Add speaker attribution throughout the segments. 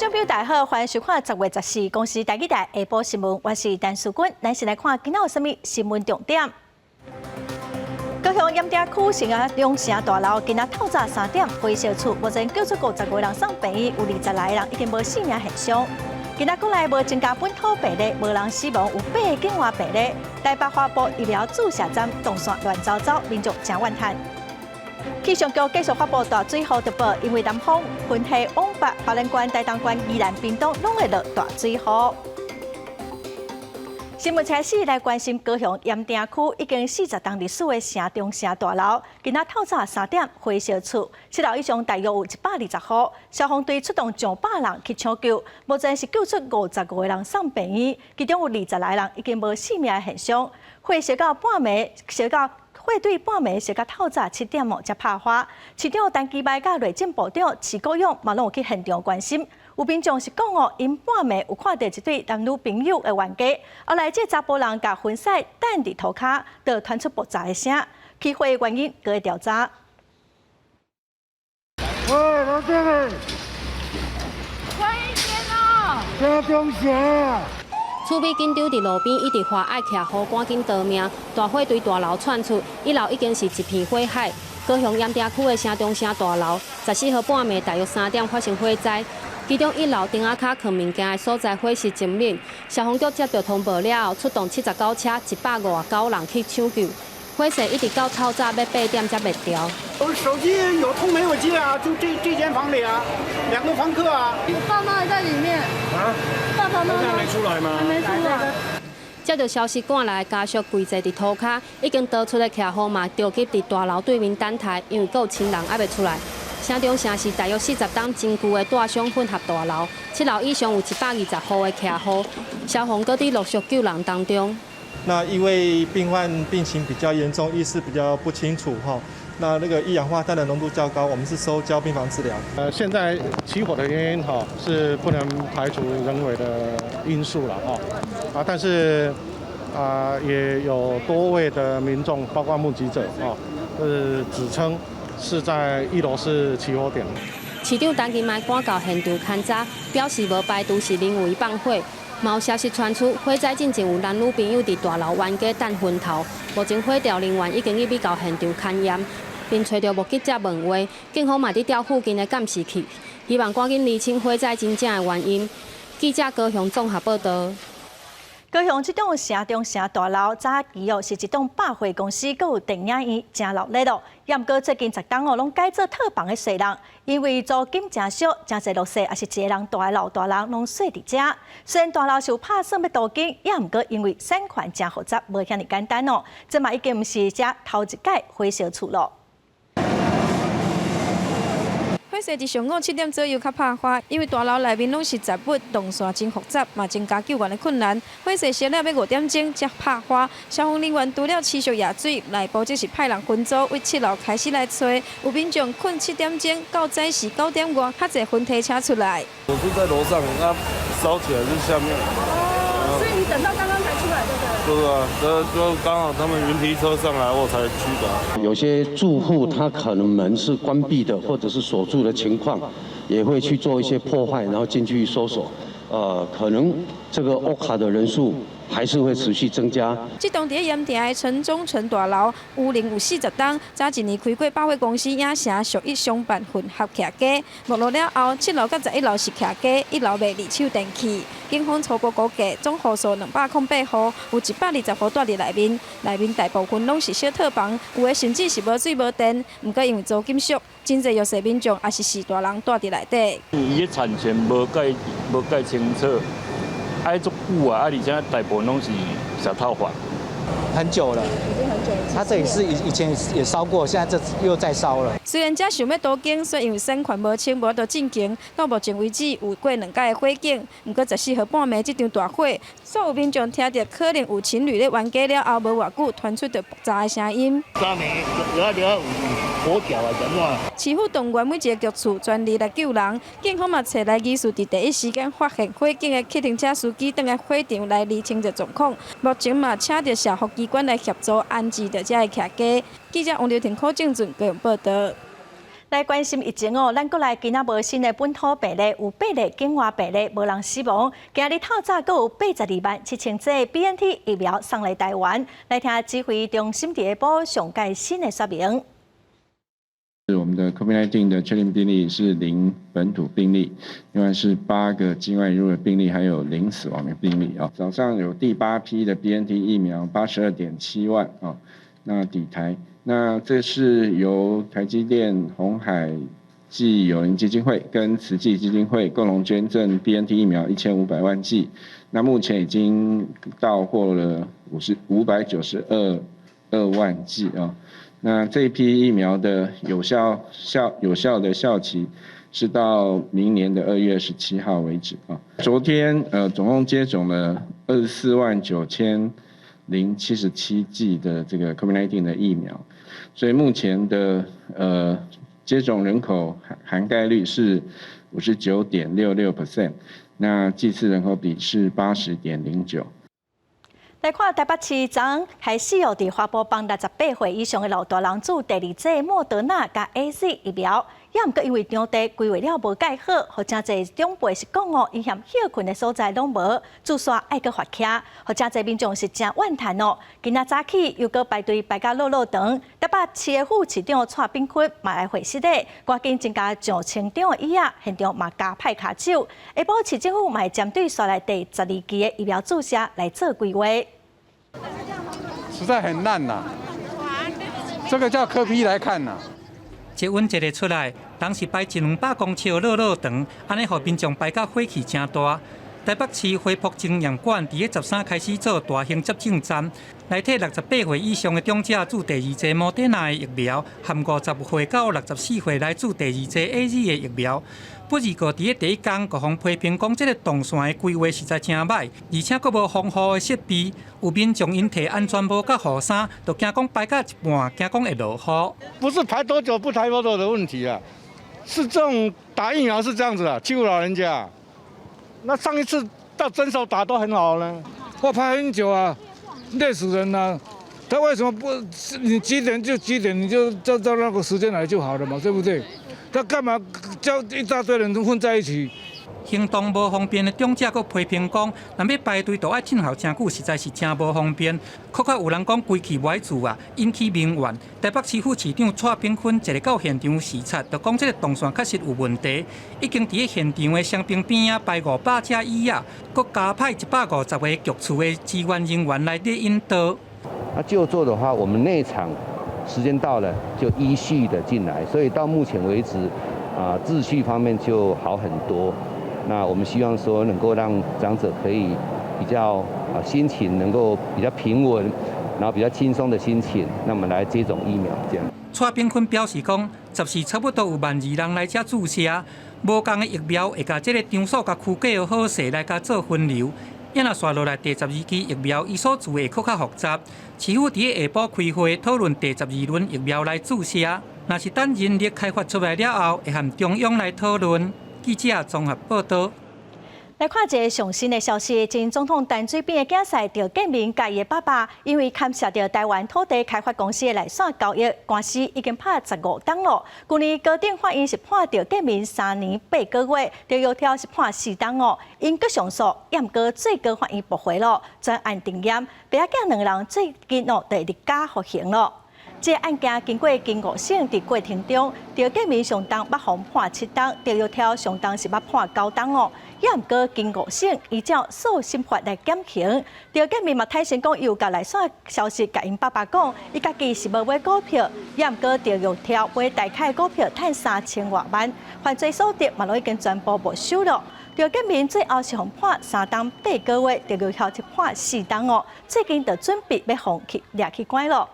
Speaker 1: 眾朋友大家好，歡迎收看10月14公視台語台下晡新聞，我是陳淑君。咱先來看今仔有啥物新聞重點。高雄鹽埕區城中城大樓今仔透早3點火燒厝，目前救出55個人送病院，有20來個人已經無性命現象。今仔國內無增加本土病例，無人死亡，有八个境外病例。台北華埠疫苗注射站動線亂糟糟，民眾誠怨嘆。氣象局繼續發布大水雨特報，因為南風雲溪往北、花蓮縣、台東縣、宜蘭、屏東攏會落大水雨。新聞開始來關心高雄鹽埕區已經40冬歷史的城中城大樓，今仔透早三點火燒厝，七樓以上大約有120戶，消防隊出動上百人去搶救，目前是救出55個人送病院，其中有20來人已經無性命的現象。火燒到半暝，燒到火對半暝燒到透早7點哦，才拍花。市長陳其邁佮內政部長徐國勇嘛攏有去現場關心。有民眾是講哦，𪜶半暝有看著一對男女朋友的冤家，後來這查埔人共薰屎擲佇塗跤，就傳出爆炸的聲。起火的原因閣咧調查。
Speaker 2: 喂，老弟，
Speaker 3: 快一點哦！
Speaker 2: 城中城。
Speaker 4: 厝尾緊張佇路邊一直喊愛徛戶，趕緊逃命。大火對大樓竄出，一樓已經是一片火海。高雄鹽埕區的城中城大樓，14號半暝大約3點發生火災，其中一樓燈仔跤囥物件的所在火勢真猛，消防局接到通報了後，出動79車159人去搶救，火勢一直到透早欲8點才滅掉。
Speaker 5: 我手機有通沒有接啊？就這間房裡啊，兩個房客啊。
Speaker 3: 我爸媽還在裡面。
Speaker 5: 啊？
Speaker 3: 爸爸媽媽
Speaker 5: 還沒出來嗎？
Speaker 3: 還沒出來。
Speaker 4: 接到消息趕來的家屬跪坐佇塗跤，已經逃出的客戶嘛著急佇大樓對面等待，因為閣有親人猶未出來。城中城是大約40冬真舊的大商混合大樓，七樓以上有120戶的客戶，消防閣佇陸續救人當中。
Speaker 6: 那因為病患病情比較嚴重，意識比較不清楚哈。那個一氧化碳的濃度較高，我們是收交病房治療。
Speaker 7: 現在起火的原因哈是不能排除人為的因素了哈，啊，但是啊也有多位的民眾，包括目擊者啊，是指稱是在一樓是起火點。
Speaker 4: 市長陳其邁趕到現場勘查，表示無排除是人為放火。嘛有消息傳出，火災進前有男女朋友佇大樓冤家擲薰頭，目前火調人員已經去到現場勘驗，並揣著目擊者問話，警方嘛佇調附近的監視器，希望趕緊釐清火災真正的原因。記者高雄綜合報道。
Speaker 1: 高雄這棟城中城大樓早期哦是一棟百貨公司，閣有電影院，誠鬧熱咯。也毋過最近10冬哦，攏改做套房的稅人，因為租金誠俗，誠濟弱勢，抑是一个人蹛的老大人攏稅佇遮。雖然大樓是有拍算欲都更，也毋過因為產權誠複雜，無遐爾簡單哦。這嘛已經毋是遮頭一擺火燒厝咯。
Speaker 8: 火勢佇上午7點左右較拍花，因為大樓內面攏是雜物，動線真複雜，嘛增加救援的困難。火勢燒了欲5點鐘才拍花，消防人員除了持續壓水，內部則是派人分組對七樓開始來揣。有民眾睏7點鐘到早時9點外，較濟雲梯車出來。
Speaker 9: 我是在樓上，那燒起來是下面。
Speaker 3: 哦，所以你等到剛剛才出來，對不對？
Speaker 9: 對啊，這就剛好他們雲梯車上來，我才去的。
Speaker 10: 有些住戶他可能門是關閉的，或者是鎖住的情況，也會去做一些破壞，然後進去搜索。可能這個烏卡的人數還是會持續增加。
Speaker 8: 這棟佇鹽埕的城中城大樓，屋齡有40冬，早一年開過百貨公司影城，屬於商辦混合徛家。沒落了後，七樓佮11樓是徛家，一樓賣二手電器。警方初步估計，總戶數208戶，有120戶蹛佇內面，內面大部分攏是小套房，有的甚至是無水無電。毋過因為租金俗，真濟弱勢民眾抑是序大人蹛佇內底。
Speaker 11: 伊的產權無蓋清楚，愛足久啊！啊，而且大部分攏是小套房。
Speaker 12: 很久了，
Speaker 3: 已經很久了。
Speaker 12: 他這裡是以前也燒過，現在這又再燒了。
Speaker 8: 雖然遮想欲都更，卻因為產權無清，無法度進行。到目前為止，有過兩擺的火警。毋過14號半暝這場大火，所有民眾聽著可能有情侶咧冤家了後，無偌久傳出著爆炸的聲音。
Speaker 13: 三暝有有火橋啊，怎啊？
Speaker 8: 市府動員每一个局處全力來救人，警方嘛揣來疑似佇第一時間發現火警的計程車司機，轉來火場來釐清這狀況。目前嘛請著社福機關來協助安置著遮个徛家。記者王劉婷、柯正俊高雄報道。
Speaker 1: 來關心疫情哦，咱國內今仔無新的本土病例，有八例境外病例，無人死亡。今日透早閣有82萬7千劑 BNT 疫苗送來台灣，來聽指揮中心佇下晡上蓋新的說明。
Speaker 14: 我們的 COVID-19 的確定病例是零本土病例，另外是8個境外移入的病例，還有零死亡的病例啊。早上有第八批的 BNT 疫苗82.7萬啊，那抵台。那這是由台積電、鴻海暨友鄰基金會跟慈濟基金會共同捐贈 BNT 疫苗1500萬劑，那目前已經到貨了592.2萬劑啊。那這一批疫苗的有效的效期是到明年的2月17號為止啊。昨天總共接種了249,077劑的這個 COVID-19 的疫苗，所以目前的接種人口涵蓋率是59.66%，那劑次人口比是80.09。
Speaker 1: 來看台北市昨開始哦，佇華埔幫68歲以上的老大人注第二劑莫德納佮 AZ 疫苗，也毋過因為場地規劃了無蓋好，予誠濟長輩是講哦，𪜶嫌歇睏的所在攏無，注射愛閣罰徛，予誠濟民眾是誠怨嘆哦。今仔早起又閣排隊排甲落落長，台北市的副市長蔡炳坤嘛來會視咧，趕緊增加上千張的椅仔，現場嘛加派跤手。下晡市政府嘛會針對紲來第十二期的疫苗注射來做規劃。
Speaker 15: 實在很爛吶，這個叫柯 P 來看吶。
Speaker 16: 捷運一个出來，人是排一兩百公尺落落長，按呢予民眾排甲火氣誠大。台北市花博證驗館佇咧13開始做大型接種站，來替68歲以上的長者注第二劑莫德納的疫苗，含50歲到64歲來注第二劑 AZ 的疫苗。不二過佇咧第一工就予批評講，這个動線的規劃實在誠䆀，而且閣無防護的設備，有民眾𪜶提安全帽佮雨衫，就驚講排到一半，驚講會落雨。
Speaker 15: 不是排多久不排多久的問題啊，是這種打疫苗是這樣子啊，欺負老人家。那上一次到診所打都很好呢，
Speaker 17: 我排很久啊，累死人了。他為什麼不？你幾點就幾點，你就照照那個時間來就好了嘛，對不對？他幹嘛叫一大堆人混在一起？
Speaker 16: 行動無方便的長者閣批評講，若欲排隊，就愛等候誠久，實在是誠無方便。閣較有人講規氣無愛住啊，引起民怨。台北市副市長蔡炳坤一日到現場視察，就講這个動線確實有問題，已經佇咧現場的傷兵邊仔排500張椅仔，閣加派150個局處的支援人員來咧引導。
Speaker 10: 那就座的話，我們內場時間到了就依序的進來，所以到目前為止，啊秩序方面就好很多。那我們希望說能夠讓長者可以比較啊心情能夠比較平穩，然後比較輕鬆的心情，那麼來接種疫苗這樣。
Speaker 16: 蔡炳坤表示講，10時差不多有12,000人來遮注射，無仝的疫苗會共這个場所共區隔好勢來共做分流。也若紲落來第十二期疫苗，伊所做會閣較複雜。市府佇咧下晡開會討論第十二輪疫苗來注射，若是等人力開發出來了後，會和中央來討論。記者綜合報導。
Speaker 1: 來看一个上新的消息，前總統陳水扁的囝婿趙建銘佮伊的爸爸，因為牽涉著台灣土地開發公司的內線交易，官司已經拍15冬囉。舊年高等法院是判趙建銘3年8個月，劉玉跳是判4冬哦。𪜶閣上訴，毋過最高法院駁回囉，全案定讞。爸仔囝兩个人最近哦，就會入監服刑囉。這个案件經過經五審，佇過程中，趙建銘上重捌予判7冬，劉玉跳上重是捌判9冬哦。也毋過經五審依照訴審法來減刑。趙建銘嘛坦承講，伊有共內線消息共𪜶爸爸講，伊家己是無買股票，也毋過劉玉跳買大凱股票趁3000外萬，犯罪所得嘛攏已經全部沒收囉。趙建銘最後是予判3冬8個月，劉玉跳是判4冬哦。最近就準備欲予去掠去關囉。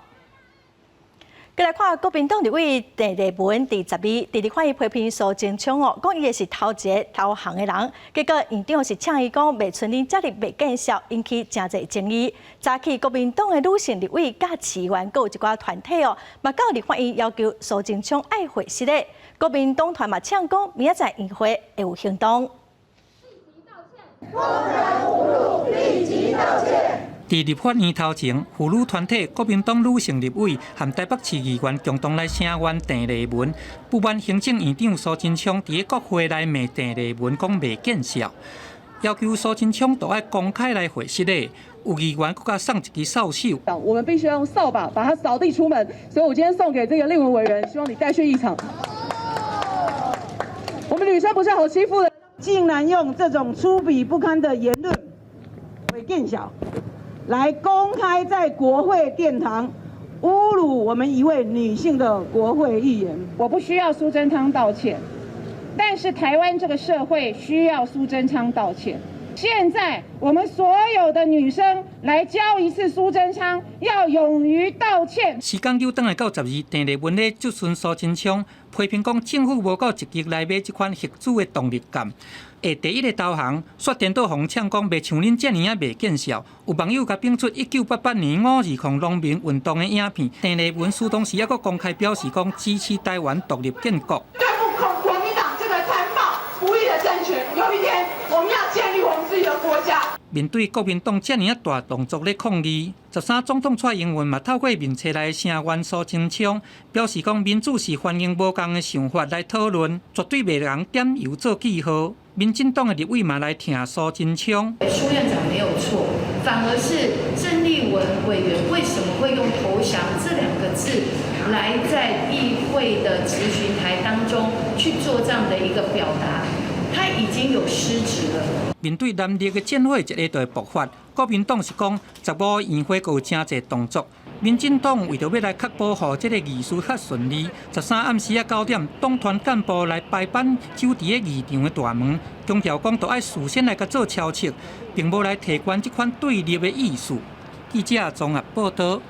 Speaker 1: 閣來看國民黨立委鄭麗文佇12，佇立法院批評蘇貞昌哦，講伊是頭一个投降的人，結果院長是嗆伊講袂賰恁遮爾袂見笑，引起誠濟爭議。早起國民黨的女性立委佮市議員，閣有一寡團體哦，嘛到立法院要求蘇貞昌愛回實的。國民黨團嘛嗆講，明仔載院會會有行動。
Speaker 18: 公然侮辱，立即道歉。
Speaker 16: 佇立法院頭前，婦女團體、國民黨女性立委和台北市議員共同來聲援鄭麗文，不滿行政院長蘇貞昌佇國會內罵鄭麗文講袂見笑，要求蘇貞昌都愛公開來回失禮。有議員閣共送一支掃帚。
Speaker 18: 我們必須要用掃把把他掃地出門，所以我今天送給這個麗文委員，希望你帶去議場。我們女生不是好欺負的，
Speaker 19: 竟然用這種粗鄙不堪的言論為見笑，來公開在國會殿堂侮辱我們一位女性的國會議員。
Speaker 20: 我不需要蘇貞昌道歉，但是台灣這個社會需要蘇貞昌道歉。現在我們所有的女生來教一次蘇貞昌，要勇於道歉。
Speaker 16: 時間又轉來到12，鄭麗文咧質詢蘇貞昌，批評講政府無夠積極來買這款核子的動力艦。下第一个投降，煞顛倒予人嗆講袂像恁遮爾仔袂見笑。有網友共反出1988年520農民運動的影片，鄭麗文書當時猶閣公開表示講支持台灣獨立建國。
Speaker 21: 對付國民黨這個殘暴不義的政權，有一天我們要建立我們自己的國家。
Speaker 16: 面對國民黨遮爾仔大動作咧抗議，13總統蔡英文嘛透過面冊來聲援蘇貞昌，表示講民主是歡迎無仝的想法來討論，絕對袂人點油做記號。民進黨的立委嘛來疼蘇貞昌。
Speaker 22: 蘇院長沒有錯，反而是鄭麗文委員為什麼會用投降這兩個字來在議會的質詢台當中去做這樣的一個表達？他已經有失職了。
Speaker 16: 面對藍綠的戰火一下就會爆發，國民黨是講15院會閣有誠濟動作。民進黨為著欲來確保予這个議事較順利，13暗時仔9點，黨團幹部來排班守佇咧議場的大門，強調講都愛事先來共做敲測，並無來提懸這款對立的意思。記者綜合報道。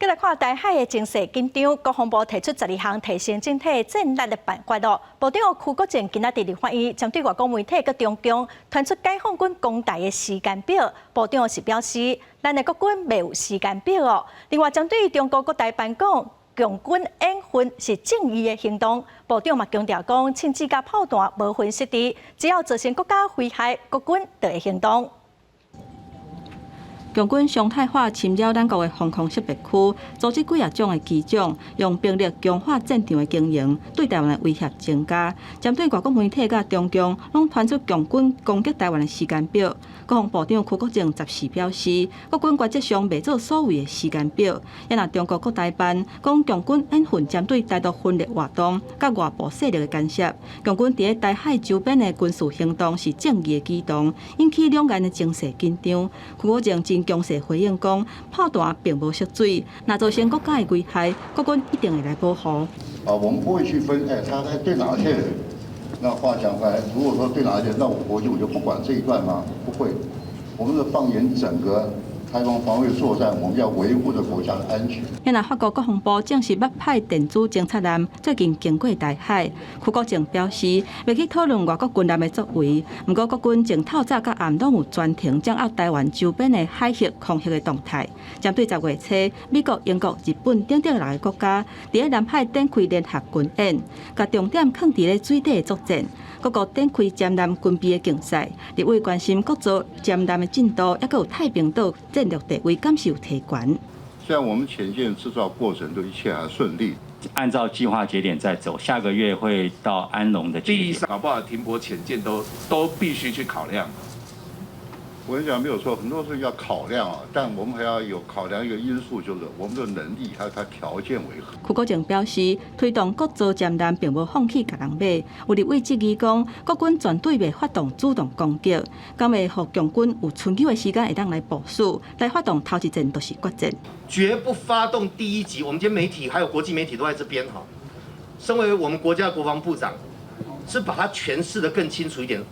Speaker 1: 繼來看台海的情勢緊張，國防部提出12項提升整體戰力的辦法咯。部長邱國正今仔佇立法院針對外國媒體佮中共傳出解放軍攻台的時間表，部長是表示，咱的國軍袂有時間表哦。另外，針對中國國台辦講，共軍演訓是正義的行動，部長嘛強調講，槍支佮炮彈無分實地，只要造成國家危害，國軍就會行動。
Speaker 23: 共軍常態化侵擾咱國的防空識別區，組織幾若種的機種，用兵力強化戰場的經營，對台灣的威脅增加。針對外國媒體佮中共，攏傳出共軍攻擊台灣的時間表。國防部長邱國正14表示，國軍原則上袂做所謂的時間表。也若中國國台辦講共軍演訓針對台獨分裂活動佮外部勢力的干涉，共軍佇咧台海周邊的軍事行動是正義的舉動，引起兩岸的情勢緊張。邱國正真強勢回應講，炮彈並無色水，若造成國家的危害，國軍一定會來保護。
Speaker 24: 啊，我們不會去分，哎，他在對哪些人？那話講回來，如果說對哪些人，那我國軍我就不管這一段嗎？不會，我們是放眼整個開放防衛作戰，我們要維護著國家的安全。
Speaker 23: 若法國國防部證實，捌派電子偵察艦最近經過台海，邱國正表示，袂去討論外國軍艦的作為。毋過國軍從透早到暗攏有全程掌握台灣周邊的海域、空域的動態。針對10月初，美國、英國、日本等等六個國家佇咧南海展開聯合軍演，共重點囥佇咧水底的作戰。各國展開潛艦軍備的競賽，立委關心國造潛艦的進度，猶閣有太平島戰略地位，敢是有提懸。
Speaker 24: 雖然我們潛艦製造過程都一切還順利，
Speaker 25: 按照計劃節點在走，下個月會到安龍的節點。
Speaker 26: 第一，搞不好停泊潛艦都必須去考量。
Speaker 24: 我跟你講沒有錯，很多事要考量啊，但我們還要有考量一個因素，就是我們的能力還有它條件為何。
Speaker 23: 邱國正表示，推動國造潛艦並無放棄共人買，有立委質疑講，國軍絕對袂發動主動攻擊，敢會予共軍有春秋的時間會當來部署，來發動頭一戰就是決戰。
Speaker 27: 絕不發動第一擊。我們今天媒體還有國際媒體都在這邊哈。身為我們國家的國防部長，是把它詮釋得更清楚一點。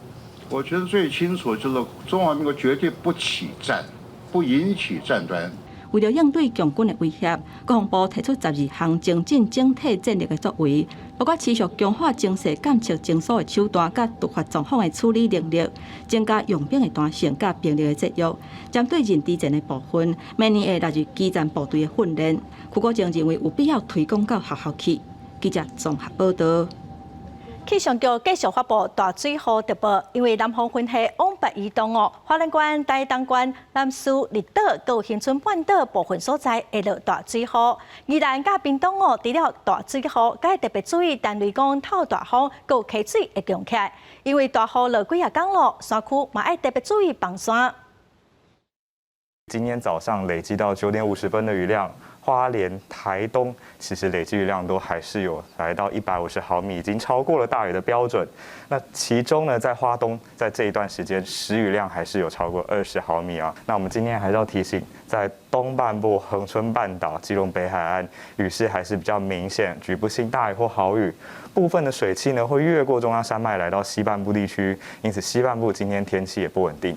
Speaker 24: 我覺得最清楚就是中華民國絕對不起戰，不引起戰端。
Speaker 23: 為著應對共軍的威脅，國防部提出12項精進整體戰力的作為，包括持續強化精細監測偵搜的手段，佮突發狀況的處理能力，增加用兵的彈性佮兵力的節約。針對認知戰的部分，明年會納入基層部隊的訓練。邱國正認為有必要推廣到學校去。記者綜合報道。
Speaker 1: 氣象局繼續發布大水雨特報，因為南方雲系往北移動哦，花蓮縣、台東縣、南勢、綠島、閣有恆春半島部分所在會落大水雨。宜蘭佮屏東哦，除了大水雨，閣愛特別注意陳雷公透大風，閣有溪水會漲起來。因為大雨落幾仔工咯，山區嘛愛特別注意防山。
Speaker 2: 今天早上累計到9點50分的雨量，花蓮、台東其實累計雨量都還是有來到150毫米，已經超過了大雨的標準。那其中呢，在花東，在這一段時間，時雨量還是有超過20毫米啊。那我們今天還是要提醒，在東半部恆春半島、基隆北海岸，雨勢還是比較明顯，局部性大雨或豪雨。部分的水汽呢，會越過中央山脈來到西半部地區，因此西半部今天天氣也不穩定。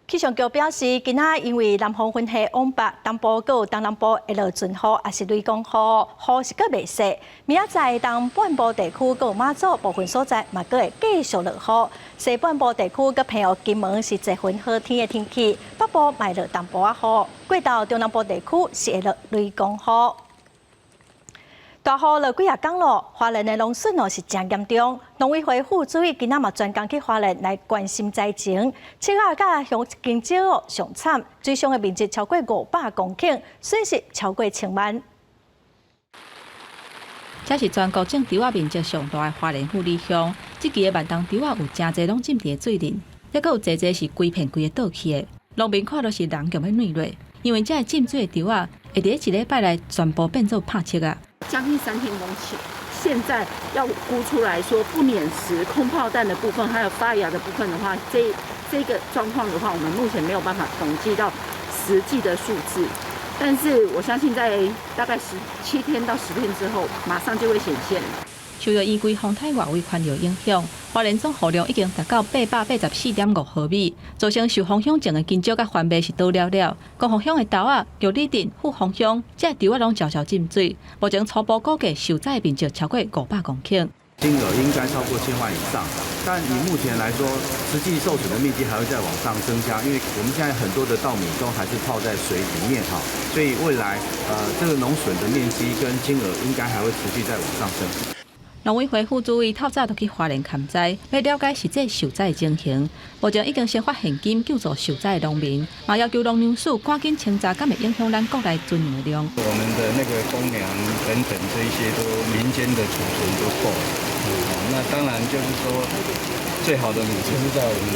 Speaker 1: 氣象局表示，今仔因為南方雲系往北，東部閣有東南部會落陣雨，抑是雷公雨，雨是閣袂細。明仔載東半部地區閣有馬祖部分所在嘛，閣會繼續落雨。西半部地區佮澎湖、金門是濟雲好天的天氣，北部嘛會落淡薄仔雨。過到中南部地區是會落雷公雨。大雨落幾仔工咯，花蓮的農損哦是誠嚴重。農委會副主委今仔嘛專工去花蓮來關心災情。七仔佮鄉香蕉哦上慘，水傷的面積超過500公頃，損失超過1000萬。
Speaker 23: 這是全國種稻仔面積上大的花蓮富里鄉，這期的慢冬稻仔有誠濟攏浸佇水裡，猶閣有濟濟是規片規个倒去的。農民看著是人強欲軟落，因為這个浸水的稻仔會佇一禮拜內全部變做拍七仔。
Speaker 4: 將近3000公頃，現在要估出來說不碾實空泡蛋的部分，還有發芽的部分的話，這個狀況的話，我們目前沒有辦法統計到實際的數字，但是我相信在大概17天到10天之後，馬上就會顯現。
Speaker 23: 受著雨季風颱外圍環流影響，花蓮總雨量已經達到884.5毫米，造成壽豐鄉種的香蕉佮番麥是倒了了。光復鄉的豆仔、玉里鎮、富豐鄉，這稻仔攏悄悄浸水。目前初步估計受災面積超過500公頃。
Speaker 5: 金額應該超過千萬以上，但以目前來說，實際受損的面積還會再往上增加，因為我們現在很多的稻米都還是泡在水裡面哈，所以未來這個農損的面積跟金額應該還會持續再往上升。
Speaker 23: 農委會副主委透早就去花蓮勘災，欲了解實際受災情形。目前已經先發現金救助受災農民，嘛要求農糧署趕緊清查，敢會影響咱國內存糧的量。
Speaker 6: 我們的那個公糧等等這一些都民間的儲存都夠了。那當然就是說，最好的米就是在我們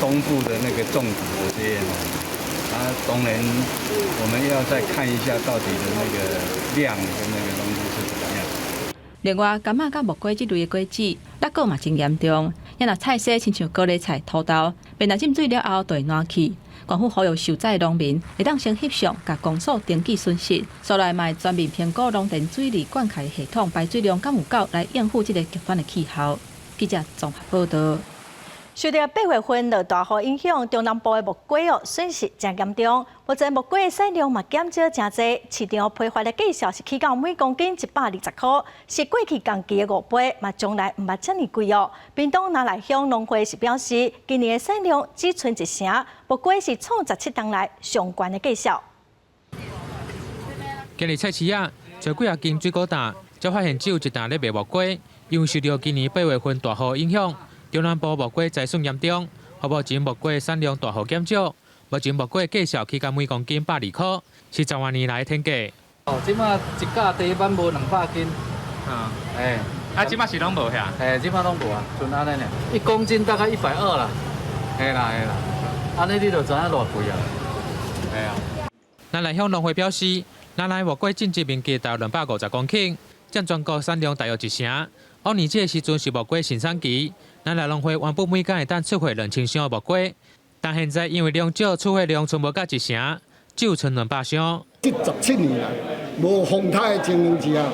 Speaker 6: 東部的那個種穀的這些農啊，當然我們要再看一下到底的那個量跟那個東西是怎麼樣。
Speaker 23: 另外，柑仔佮木瓜這類的果子，落果嘛真嚴重。若菜踅親像高麗菜、土豆，便若浸水了後就會爛去。縣府呼籲受災農民會當先翕相，共公所登記損失，煞來嘛會全面評估農田水利灌溉系統排水量敢有夠來應付這个極端的氣候。記者綜合報道。
Speaker 1: 受著8月份落大雨影響，中南部的木瓜哦損失誠嚴重。目前木瓜的產量嘛減少誠濟，市場批發的價數是起到每公斤120塊，是過去同期的5倍，嘛從來毋捌遮爾貴哦。屏東那麗鄉農會是表示，今年的產量只賰一成，木瓜是創17冬來上懸的價數。
Speaker 7: 今日菜市仔，揣幾仔斤水果擔，才發現只有一擔咧賣木瓜，因為受著今年8月份大雨影響。中南部木瓜災損嚴重，目前木瓜產量大幅減少，目前木瓜價數起到每公斤120塊，是10外年來天價。
Speaker 9: 哦，這馬一架地板無200斤，啊，欸，
Speaker 7: 啊，這馬是攏無遐？
Speaker 9: 嘿，這馬攏無啊，賰按呢爾，1公斤大概120啦，嘿啦嘿啦，按呢你就知影偌貴啊，嘿啊。
Speaker 7: 那麗鄉農會表示，那麗木瓜種植面積大約250公頃，佔全國產量大約一成。往年這个時陣是木瓜盛產期，那麗農會原本每工會當出貨2000箱的木瓜，但現在因為量少，出貨量賰無到一成，只有賰200箱。
Speaker 11: 這17年來無風颱的情形之下，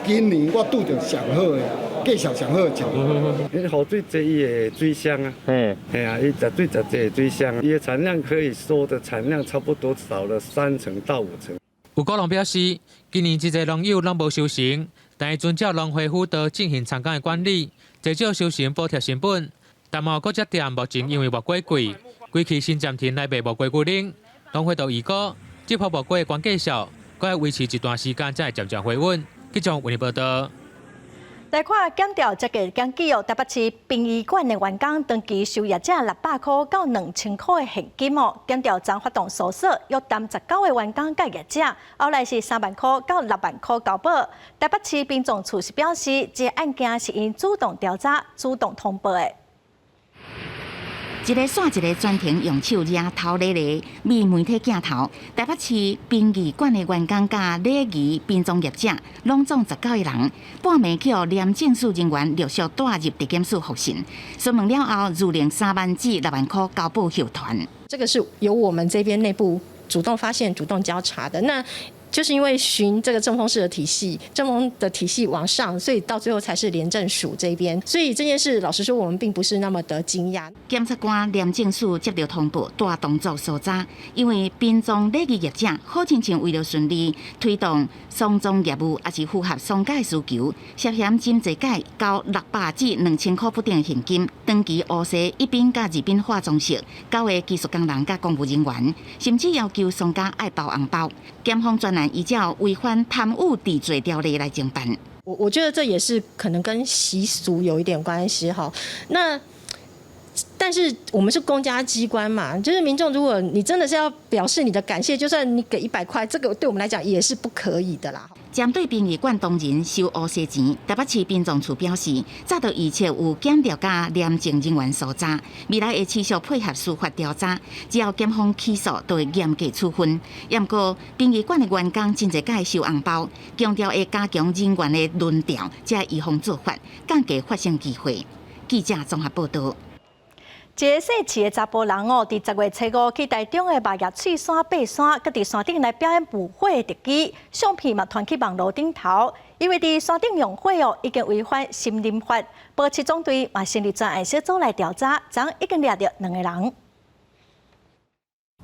Speaker 11: 今年我拄著上好的價數上好的情況。
Speaker 28: 因為雨水濟，伊會水傷啊。嘿，嘿啊，伊食水食濟水傷，伊的產量可以說的產量差不多少了3成到5成。
Speaker 7: 有果農表示，今年真濟農友攏無收成，但會遵照農會輔導進行田間的管理，減少收成補貼成本。但嘛有果汁店目前因為木瓜貴，規氣先暫停來賣木瓜牛奶。農會就預估，這波木瓜的懸價數，閣愛維持一段時間才會漸漸回穩。記者為你報道。
Speaker 1: 來看檢調這個檢舉哦，台北市殯儀館的員工長期收業者600箍到2000箍的現金哦。檢調昨發動搜索，約談19個員工佮業者，後來是3萬箍到6萬箍交保。台北市殯葬處是表示，這個案件是𪜶主動調查、主動通報的。
Speaker 3: 一个煞一个專程用手掠頭咧咧，面媒體鏡頭。台北市殯儀館的員工佮禮儀殯葬業者，攏總19個人，半暝去予廉政署人員陸續帶入地檢署複訊。詢問了後，自令3萬至6萬箍交保休團。
Speaker 8: 這個是由我們這邊內部主動發現、主動交查的。那就是因為循這個政風室的體系，政風的體系往上，所以到最後才是廉政署這邊。所以這件事，老實說，我們並不是那麼的驚訝。
Speaker 3: 檢察官廉政署接到通報，大動作搜查，因為殯葬禮儀業者好親像為了順利推動喪葬業務，抑是符合喪家的需求，涉嫌真濟擺交600至2000箍不等的現金，長期烏西一殯佮二殯化妝室，九个技術工人佮公務人員，甚至要求喪家愛包紅包。檢方專案依照違反貪污治罪條例來偵辦。
Speaker 8: 我覺得這也是可能跟習俗有一點關係哈。那但是我們是公家機關嘛，就是民眾，如果你真的是要表示你的感謝，就算你給100塊，這個對我們來講也是不可以的啦。
Speaker 3: 針對殯儀館當人收烏西錢，台北市殯葬處表示，早就預測有檢調佮廉政人員搜查，未來會持續配合司法調查，只要檢方起訴，就會嚴格處分。毋過殯儀館的員工真濟擺收紅包，強調會加強人員的輪調，才預防做法，降低發生機會。記者綜合報道。
Speaker 1: 一个姓徐的查埔人哦，佇10月初5去台中的肉葉翠山爬山，閣佇山頂來表演舞火的特技，相片嘛傳去網路頂頭。因為佇山頂用火哦，已經違反森林法，保七總隊嘛成立專案小組來調查，昨已經掠著兩個人。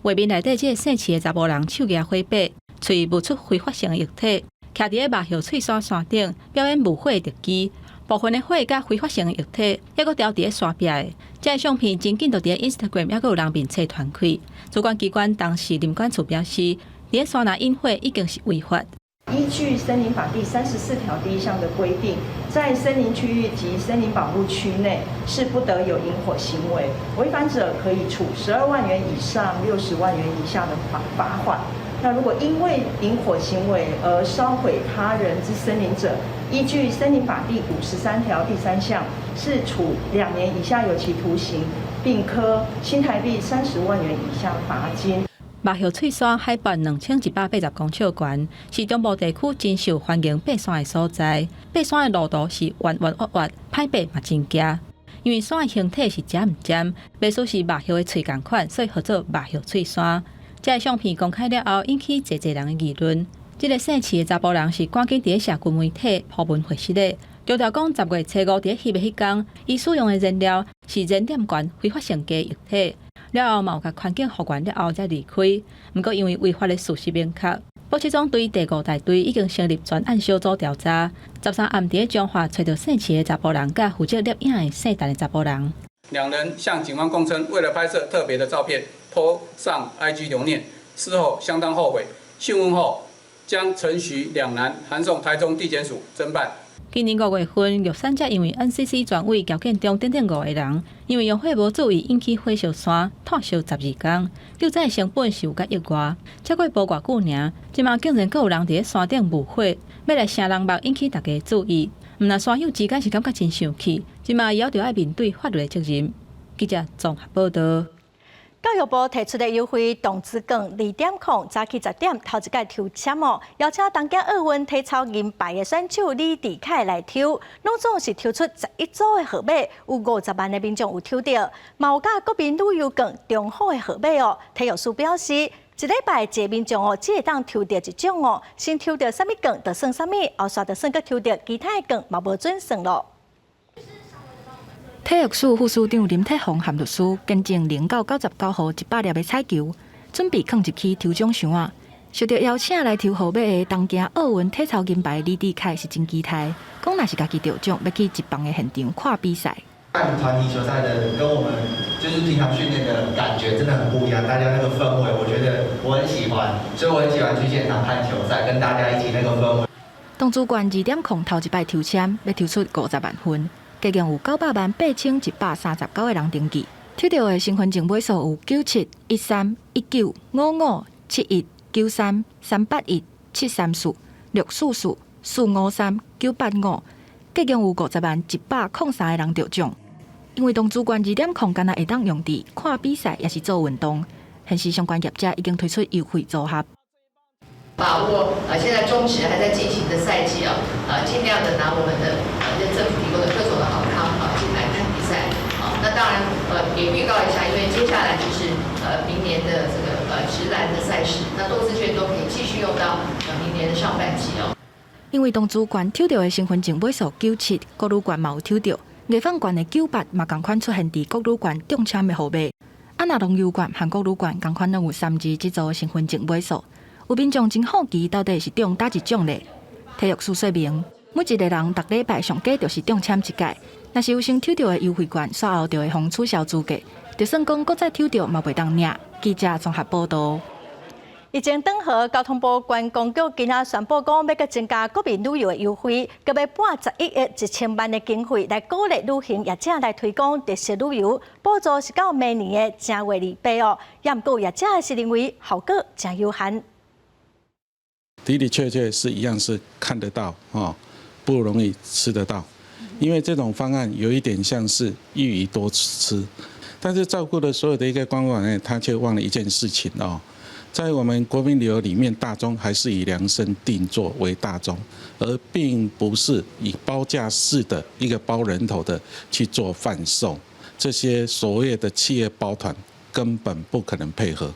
Speaker 23: 畫面內底這个姓徐的查埔人手舉火把，喙冒出揮發性的液體，徛佇咧肉葉翠山山頂表演舞火的特技。部分的火佮揮發性的液體，猶閣牢佇咧山壁的。這个相片真緊就佇咧 Instagram，猶閣有人面冊傳開。主管機關當時林管處表示，佇咧山內引火已經是違法。
Speaker 10: 依據森林法第34條第1項的規定，在森林區域及森林保護區內是不得有引火行為，違反者可以處12萬元以上60萬元以下的罰款。那如果因為引火行為而燒毀他人之森林者，依據森林法第53條第3項，是處2年以下有期徒刑，並科新台幣30萬元以下罰金。
Speaker 23: 肉葉翠山海拔2180公尺懸，是中部地區真受歡迎爬山的所在。爬山的路途是彎彎彎彎，歹爬嘛真驚。因為山的形體是尖毋尖，袂輸是肉葉的喙仝款，所以號做肉葉翠山。這个相片公開了後，引起濟濟人的議論。這个姓徐的查埔人是趕緊佇咧社群媒體鋪文回實的，強調講10月初5佇咧翕的彼工，伊使用的燃料是燃點懸揮發性加液體。了後嘛有共環境復原了後才離開。毋過因為違法的事實明確，保七總隊第五大隊已經成立專案小組調查。13暗佇咧彰化揣著姓徐的查埔人，佮負責攝影的姓陳的查埔人。
Speaker 12: 兩人向警方供稱，為了拍攝特別的照片，PO 上 IG 留念，事後相當後悔。訊問後，將陳徐兩男函送台中地檢署偵辦。
Speaker 23: 今年5月份，玉山才因為 NCC 專委喬建中等等五個人，因為用火無注意引起火燒山，湠燒12工，救災成本是有較意外。才過無偌久爾，這馬竟然閣有人佇咧山頂舞火，欲來聲人目引起大家注意。毋但山友之間是感覺真生氣，這馬猶著愛面對法律的責任。記者綜合報道。
Speaker 1: 教育部提出的優惠動資券2.0，早起10點頭一屆抽籤哦，邀請東京奧運體操銀牌的選手李智凱來抽，攏總是抽出11組的號碼，有50萬的民眾有抽著，嘛有佮國民旅遊券中好的號碼哦。體育署表示，一禮拜一个民眾哦，只會當抽著一種哦，先抽著啥物券就算啥物，後續就算閣抽著其他的券嘛無準算咯。
Speaker 13: 體育署副署長林鐵宏和律師見證0到99號100粒的彩球，準備囥入去抽獎箱仔。受到邀請來抽號碼的東京奧運體操銀牌李智凱是真期待，講若是家己得獎，欲去職棒的現場看比賽。
Speaker 14: 看團體球賽的跟我們就是平常訓練的感覺真的很不一樣，大家那個氛圍，我覺得我很喜歡，所以我很喜歡去現場看球賽，跟大家一起那個氛圍。
Speaker 13: 動滋縣2.0頭一擺抽籤，欲抽出50萬份，共有900萬8139個人登記。抽著的身份證尾數有97、13、19、55、71、93、381、734、644、453、985，共有500,103個人得獎。因為動滋券2.0敢若會當用佇看比賽，抑是做運動，現時相關業者已經推出優惠組合。
Speaker 15: 把握現在中職還在進行的賽季啊，盡量的拿我們的政府提供的各種的好康啊進來看比賽。啊，那當然也預告一下，因為接下來就是明年的這個職籃的賽事，那動滋券都可以繼續用到明年的上半季哦。
Speaker 13: 因為動滋券抽著的身份證尾數97，國旅券嘛有抽著，藝坊券的98嘛仝款出現佇國旅券中籤的號碼。啊，若農遊券和國旅券仝款攏有三字這組身份證尾數。有民眾真好奇，到底是中佗一種咧？體育署說明，每一个人逐禮拜上低就是中籤一擺。若是有先抽著的優惠券，煞後就會予取消資格。就算講閣再抽著，嘛袂當領。記者綜合報導。
Speaker 1: 疫情轉好，交通部觀光局今仔宣布講，欲閣增加國民旅遊的優惠，閣欲撥11億1000萬的經費來鼓勵旅行業者來推廣特色旅遊，補助是到明年的正月28哦。也毋過業者是認為效果誠有限。
Speaker 16: 的的確確是一樣，是看得到哦，不容易吃得到，因為這種方案有一點像是一魚多吃，但是照顧了所有的一個觀光業，他卻忘了一件事情哦，在我們國民旅遊裡面，大宗還是以量身定做為大宗，而並不是以包價式的一個包人頭的去做販售，這些所謂的企業包團根本不可能配合。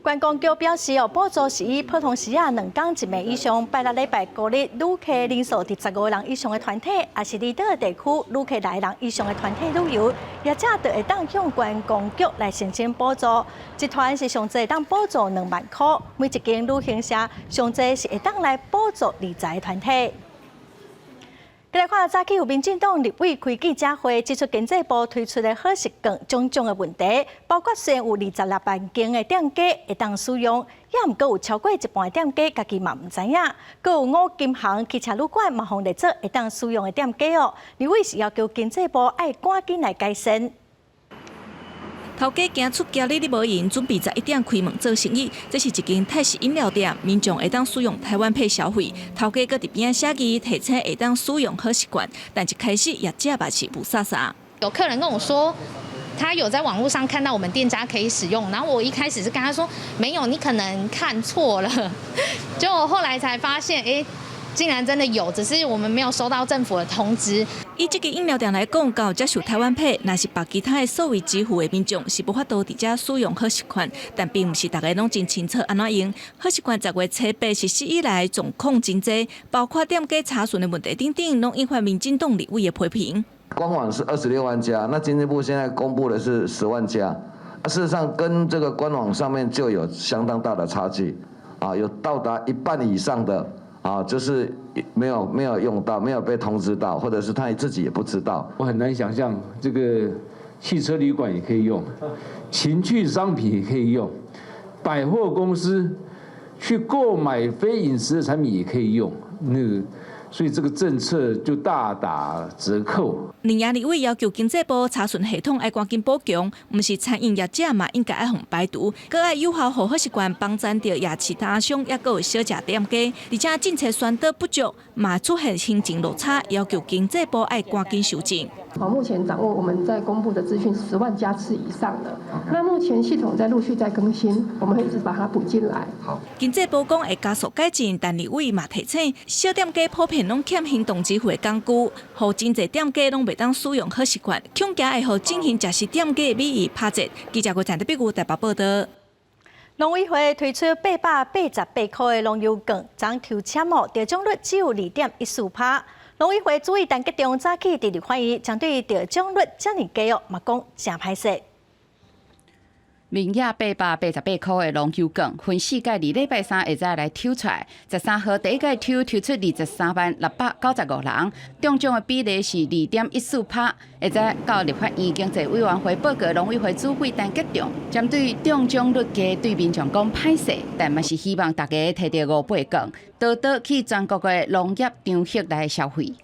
Speaker 1: 觀光局表示哦，補助是以普通時啊2工一暝以上，拜六禮拜五日旅客人數佇15人以上的團體，抑是離島地區旅客來人以上的團體旅遊，業者就會當向觀光局來申請補助。一團是上濟會當補助2萬箍，每一間旅行社上濟是會當來補助20個團體。來看早起有民進黨立委開記者會，指出經濟部推出的好食券種種的問題，包括雖然有26萬間的店家會當使用，也毋過有超過一半的店家家己嘛毋知影，閣有五金行、汽車旅館嘛予列做會當使用的店家哦。立委是要求經濟部愛趕緊來改善。
Speaker 17: 頭家行出今日你無閒，準備11點開門做生意。這是一間泰式飲料店，民眾會當使用台灣 Pay 消費。頭家閣佇邊仔寫字，提醒會當使用好食券，但一開始業者嘛是霧煞煞。
Speaker 18: 有客人跟我說，他有在網路上看到我們店家可以使用，然後我一開始是跟他說沒有，你可能看錯了，結果後來才發現，欸，竟然真的有，只是我們沒有收到政府的通知。
Speaker 17: 以這間飲料店來講，較有接受台灣 Pay，若是別其他的數位支付的民眾是無法度佇遮使用好食券，但並毋是逐个攏真清楚按怎用。好食券10月初8實施以來，狀況真濟，包括店家查詢的問題等等，攏引發民進黨立委的批評。
Speaker 19: 官網是26萬家，那經濟部現在公布的是10萬家，事實上跟這個官網上面就有相當大的差距，啊，有到達一半以上的。啊，就是沒有用到，沒有被通知到，或者是他自己也不知道。
Speaker 20: 我很難想象這個汽車旅館也可以用，情趣商品也可以用，百貨公司去購買非飲食的產品也可以用，那個。所以這個政策就大打折扣。
Speaker 17: 林亞立委要求經濟部查詢系統愛趕緊補強，毋是餐飲業者嘛應該愛予排除，閣愛有效予好食券幫贊著夜市攤商，抑閣有小食店家，而且政策宣導不足，嘛出現行政落差，要求經濟部愛趕緊修正。
Speaker 21: 好，目前掌握我們在公布的資訊10萬家次以上的，那目前系統在陸續在更新，我們會一直把它補進來。
Speaker 17: 好，經濟部講會加速改進，但立委嘛提醒，小店家普遍攏欠行動支付的工具，予真濟店家攏袂當使用好食券，恐驚會予進行食肆店家的美意拍折。記者郭陳德碧台北報道。
Speaker 1: 農委會推出888塊的農遊券，昨抽籤哦，得獎率只有2.14%。農委會主委陳吉仲早起佇立法院，針對得獎率遮爾低哦，嘛講誠歹勢。
Speaker 2: 面額888塊的農休券，分四屆佇禮拜三下晝來抽出來。13號第一屆抽抽出23萬695人，中獎的比例是2.14趴。下晝到立法院經濟委員會報告，農委會主委陳吉仲針對中獎率低對民眾講歹勢，但嘛是希望大家提著五八券，多多去全國的農業場域來消費。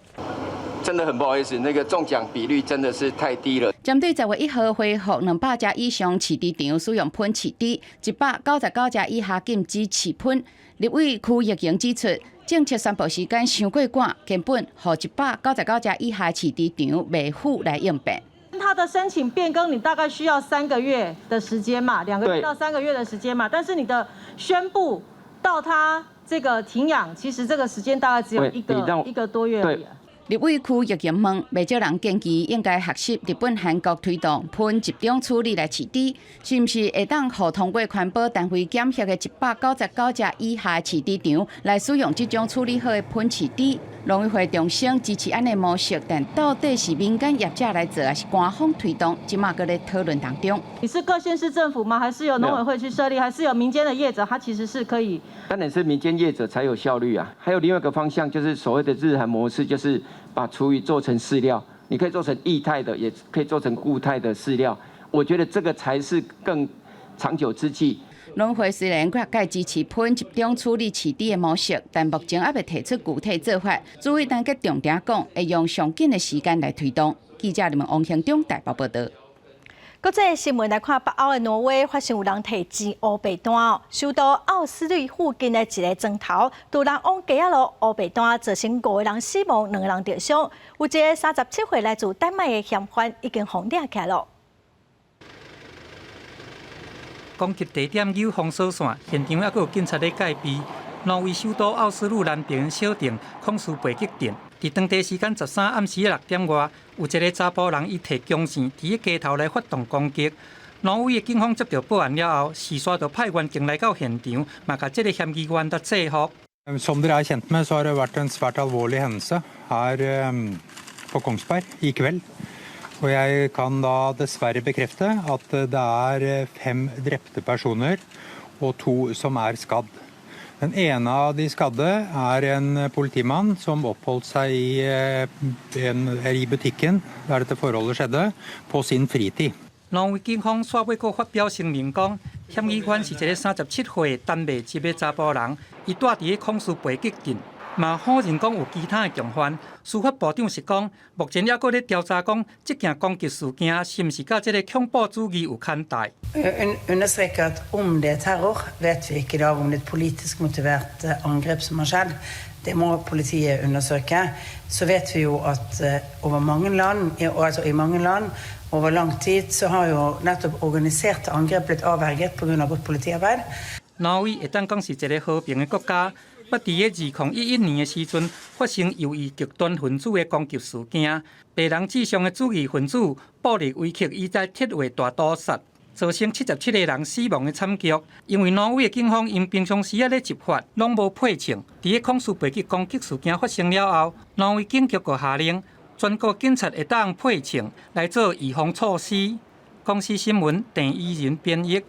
Speaker 4: 真的很不好意思，那個中獎比率真的是太低了。
Speaker 2: 針對10月1號恢復200家以上飼豬場使用噴飼豬，199隻以下禁止飼噴。立委區玉瑩指出，政策宣布時間傷過趕，根本予199隻以下飼豬場袂赴來應變。
Speaker 28: 他的申請變更，你大概需要三個月的時間嘛，2個月到3個月的時間嘛。但是你的宣布到他這個停養，其實這個時間大概只有一個多月而已。
Speaker 2: 立委區玉瑩問，袂少人建議應該學習日本、韓國推動噴集中處理來飼豬，是毋是會當予通過環保單位檢核的199隻以下飼豬場來使用這種處理好的噴飼豬？農委會重申支持按呢模式，但到底是民間業者來做，還是官方推動？這馬閣咧討論當中。
Speaker 28: 你是各縣市政府嗎？還是由農委會去設立？還是有民間的業者？他其實是可以。
Speaker 4: 當然是民間業者才有效率啊！還有另外一個方向，就是所謂的日韓模式，就是把廚餘做成飼料，你可以做成液態的，也可以做成固態的飼料。我覺得這個才是更長久之計。
Speaker 2: 農會雖然各界支持噴集中處理飼豬的模式，但目前猶未提出具體做法。主委陳吉仲定講，會用上緊的時間來推動。記者林王興中台北報道。
Speaker 1: 國際新聞來看，北歐的挪威發現有人提錢烏白單，首都奧斯陸附近的一个莊頭，突然往街仔路烏白單，造成五個人死亡，兩個人著傷。有一个37歲來自丹麥的嫌犯已經予掠起來囉。
Speaker 5: 攻擊地點有封鎖線，現場猶閣有警察咧戒備。挪威首都奧斯陸南邊小鎮孔斯貝格鎮，佇當地時間13暗時6點外，有一个查埔人伊提弓箭佇咧街頭來發動攻擊。挪威的警方接到報案了後，事煞就派員警來到現場，嘛共這个嫌疑員來制服。
Speaker 22: Som dere er kjent med, så har det vært en svært alvorlig hendelse her på Kongsberg i kveld. Og jeg kan da dessverre bekrefte at det er fem drepte personer og to som er skadd. Den ene av de skadde er en politimann som oppholdt seg i butikken der dette forholdet skjedde, på sin fritid.
Speaker 5: 挪威警方煞尾閣發表聲明講，嫌疑犯是一个37歲丹麥籍的查埔人，伊蹛佇咧孔斯貝格鎮，嘛否認講有其他的共犯。司法部長是講，目前猶閣咧調查講，這件攻擊事件是毋是佮這个恐怖主義有牽帶。
Speaker 24: Understreker at om det er terror, vet vi ikke i dag om det er et politisk motivert angrep som har skjedd. Det må politiet undersøke. Så vet vi jo at over mange land, altså i mange land over lang tid, så har jo nettopp organiserte angrep blitt avverget pga. Godt politiarbeid.
Speaker 5: 挪威會當講是一个和平的國家，捌佇咧2011年的時陣發生右翼極端分子的攻擊事件，白人至上的主義分子布里維克伊在鐵畫大屠殺，造成77個人死亡的慘劇。因為挪威的警方𪜶平常時仔咧執法，攏無配槍。佇咧孔斯貝格攻擊事件發生了後，挪威警局閣下令全國警察會當配槍來做預防措施。公視新聞鄭伊仁編譯。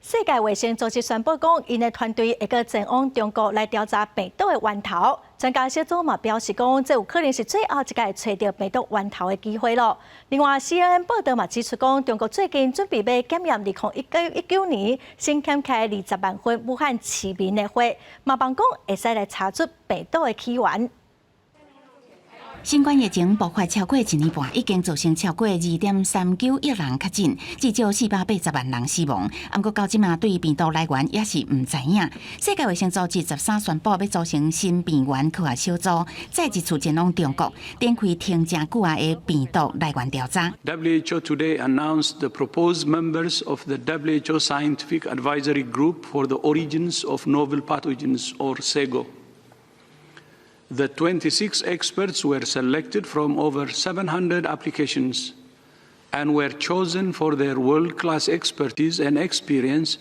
Speaker 1: 世界衛生組織宣布講，𪜶的團隊會閣前往中國來調查病毒的源頭。專家小組嘛表示講，這有可能是最後一擺揣著病毒源頭的機會囉。另外，CNN 報道嘛指出講，中國最近準備欲檢驗2019年新檢起20萬份武漢市民的血，嘛望講會使來查出病毒的起源。
Speaker 3: 新冠疫情爆發超過一年半，已經造成超過2.39億人確診，至少480萬人死亡。毋過到這馬對病毒來源也是毋知影。世界衛生組織13宣布欲組成新病原科學小組，再一次前往中國，展開停誠久仔的病毒來源調查。
Speaker 25: WHO today announced the proposed members of the WHO Scientific Advisory Group for the Origins of Novel Pathogens, or SAGO. The 26 experts were selected from over 700 applications and were chosen for their world-class expertise and experience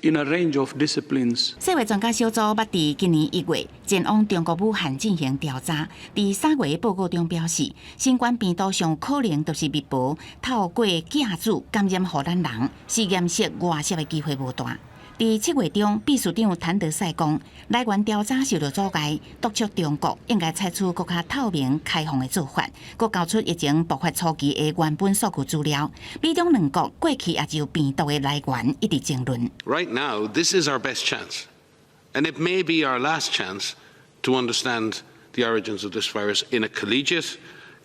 Speaker 25: In a range of disciplines.
Speaker 3: 世衛專家小組捌佇今年1月前往中國武漢進行調查，佇3月報告中表示，新冠病毒上可能就是蜜婆透過寄主感染予咱人，實驗室外洩的機會無大。佇7月中，秘書長譚德塞講，來源調查受到阻礙，督促中國應該採取閣較透明、開放的做法，閣交出疫情爆發初期的原本數據資料。美中兩國過去也就病毒的來源一直爭論。
Speaker 6: Right now, this is our best chance, and it may be our last chance to understand the origins of this virus in a collegiate,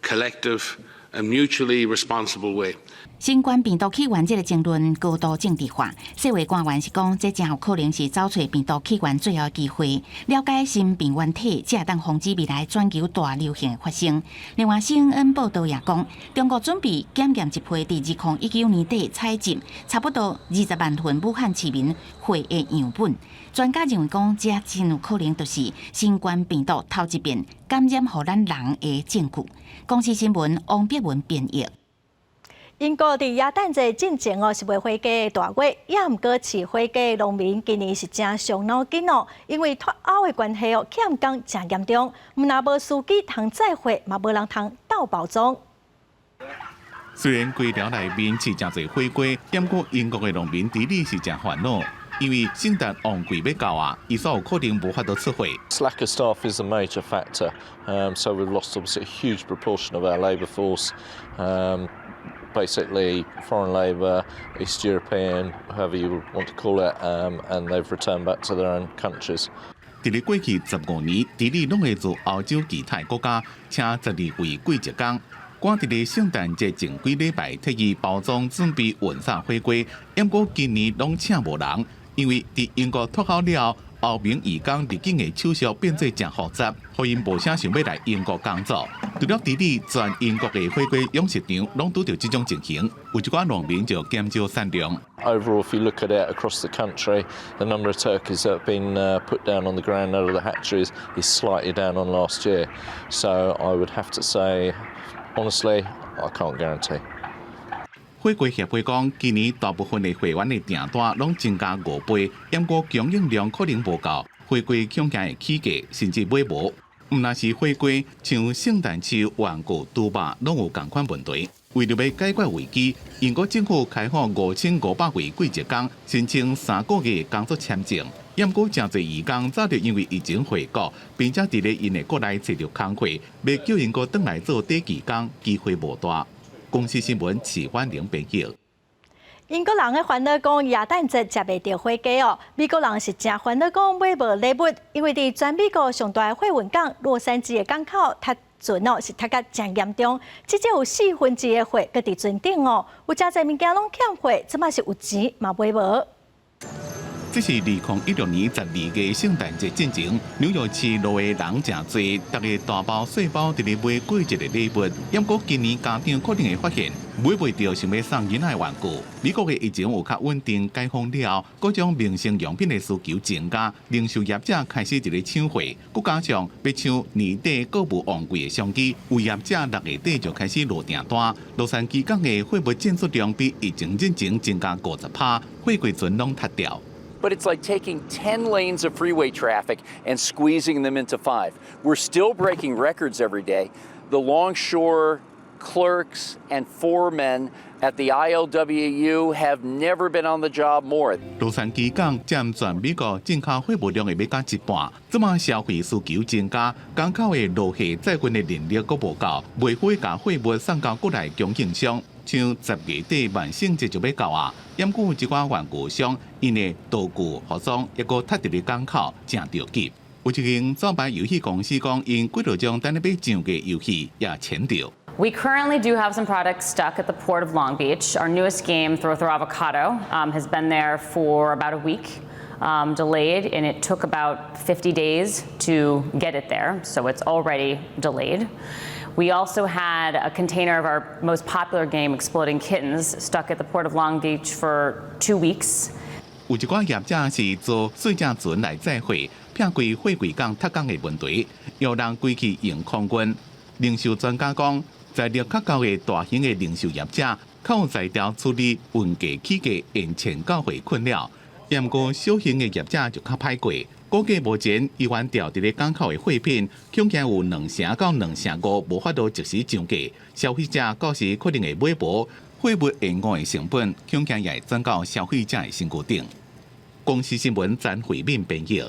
Speaker 6: collective, and mutually responsible way.
Speaker 3: 新冠病毒起源這个爭論高度政治化，世衛官員是講，這誠有可能是找揣病毒起源最後機會，了解新病原體，才會當防止未來全球大流行的發生。另外，CNN 報道也講，中國準備檢驗一批佇2019年底採集差不多20萬份武漢市民血的樣本。專家認為講，這真有可能就是新冠病毒頭一遍感染予咱人的證據。公視新聞王碧文編譯。
Speaker 1: 英國佇耶誕節進前哦，是賣火雞的大月，也毋過飼火雞的農民今年是誠傷腦筋哦，因為脫歐的關係哦，欠工誠嚴重，毋但無司機通載貨，嘛無人通鬥包裝。
Speaker 16: 雖然規條內面飼誠濟火雞，毋過英國的農民佇咧是誠煩惱，因為聖誕旺季欲到啊，伊所有可能無法度出貨。
Speaker 7: Lack of staff is a major factor, so we've lost obviously a huge proportion of our labour force. Basically, foreign labour, East European, however you want to call it, and they've returned back to their own countries.
Speaker 16: 佇咧過去15年，治理攏會自歐洲其他國家請12位季節工，趕佇咧聖誕節前幾禮拜，特意包裝準備運送火雞，毋過今年攏請無人，因為佇英國脫歐了後，歐盟移工入境的手續變做誠複雜，予𪜶無啥想欲來英國工作。除了治理全英國的火雞養殖場，攏拄著這種情形，有一寡農民就減少產量。
Speaker 7: Overall, if you look at it across the country, the number of turkeys that have been put down on the ground out of the hatcheries is slightly down on last year. So I would have to say, honestly, I can't guarantee.
Speaker 16: 火雞協會講，今年大部分的貨源的訂單攏增加5倍，毋過供應量可能無夠，火雞恐驚會起價，甚至買無。毋但是火雞，像聖誕樹、玩具、豬肉，攏有仝款問題。為著欲解決危機，英國政府開放5500位季節工申請3個月工作簽證。毋過誠濟移工早就因為疫情回國，並且佇咧𪜶的國內揣著工課，欲叫𪜶閣轉來做短期工，機會無大。公視新聞齊婉玲編譯。
Speaker 1: 英國人咧煩惱講耶誕節食袂著火雞哦，美國人是誠煩惱講買無禮物，因為佇全美國上大的貨運港洛杉磯的港口，塞船哦是塞甲誠嚴重，至少有四分之一的貨閣佇船頂哦，有誠濟物件攏欠貨，這馬是有錢嘛買無。
Speaker 16: 這是2016年12月聖誕節進前，紐約市路的人誠濟，逐家大包細包佇咧買過節的禮物。毋過今年家長可能會發現買袂著想欲送囡仔的玩具。美國的疫情有較穩定解封了後，各種民生用品的需求增加，零售業者開始佇咧搶貨，閣加上欲搶年底購物旺季的商機，有業者6月底就開始落訂單。洛杉磯港的貨物進出量比疫情進前增加50%，貨櫃船攏塞著。
Speaker 28: But it's like taking 10 lanes of freeway traffic and squeezing them into five. We're still breaking records every day. The longshore clerks and foremen at the ILWU have never been on the job more.
Speaker 16: 洛杉磯港佔全美國進口貨物量的欲到一半，這馬消費需求增加，港口的落貨載運的人力閣無夠，袂赴共貨物送到國內供應商。像10月底萬聖節就欲到啊，毋過有一寡玩具商，𪜶的道具盒裝猶閣塞佇咧港口，誠著急。有一間裝扮遊戲公司講，𪜶幾落張等咧欲上架遊戲也簽著。
Speaker 8: We currently do have some products stuck at the port of Long Beach. Our newest game, Throw Throw Avocado, has been there for about a week, delayed, and it took about 50 days to get it there, so it's already delayed. We also had a container of our most popular game, Exploding Kittens, stuck at the port of Long Beach for 2 weeks.
Speaker 16: 有一寡業者是坐細隻船來載貨，避開貨櫃港塞港的問題，予人規氣用空運。零售專家講，財力較夠的大型的零售業者，較有才調處理運價起價延前交貨困擾。
Speaker 9: 毋過小型的業者就較歹過。估計目前猶原吊佇咧港口的貨品，恐驚有2成到2成5無法度即時上架，消費者到時可能會買無，貨物延誤的成本，恐驚也會轉到消費者的身軀頂。公視新聞詹慧敏編譯。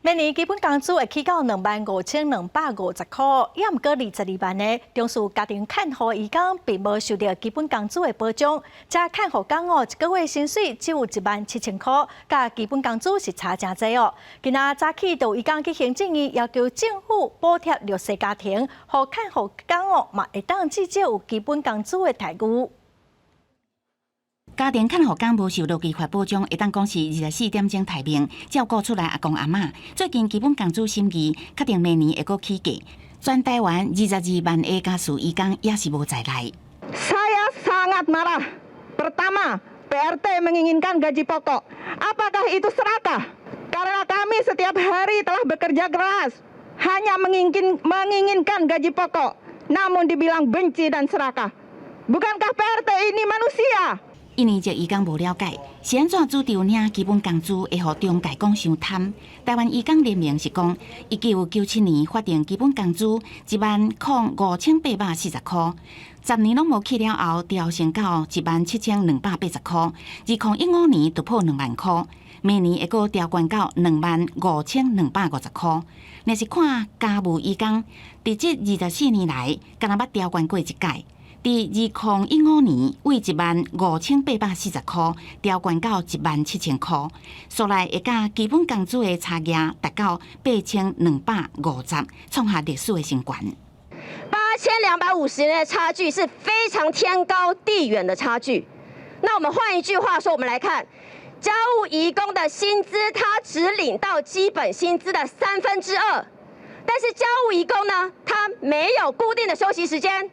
Speaker 1: 明年基本工資會起到25,250塊，猶毋過22萬的從事家庭看護義工並無受著基本工資的保障。這看護工哦，一個月薪水只有17,000塊，佮基本工資是差誠濟哦。今仔早起就有義工去行政院要求政府補貼弱勢家庭，予看護工哦嘛會當至少有基本工資的待遇。
Speaker 3: 家庭看護工無受勞基法保障，會當講是24點鐘待命，照顧厝內阿公阿嬤。最近基本工資審議，確定明年會閣起價。全台灣22萬個家事移工也是無在內。
Speaker 10: Saya sangat marah. Pertama, PRT menginginkan gaji pokok. Apakah itu serakah? Karena kami setiap hari telah bekerja keras, hanya menginginkan gaji pokok, namun dibilang benci dan serakah. Bukankah PRT ini manusia?
Speaker 3: 一年級移工無了解，是按怎主張領基本工資會予中介講傷貪？台灣移工聯盟是講，1997年法定基本工資10,5840塊，10年攏無起了後，調升到17,280塊，2015年突破2萬塊，明年會閣調懸到25,250塊。若是看家務移工，佇這24年來，敢若捌調懸過一擺。佇2015年，為15,840塊調懸到17,000塊，所來會佮基本工資的差額達到8250，創下歷史的新高。
Speaker 28: 8250的差距是非常天高地遠的差距。那我們換一句話說，我們來看家務移工的薪資，他只領到基本薪資的2/3，但是家務移工呢，他沒有固定的休息時間。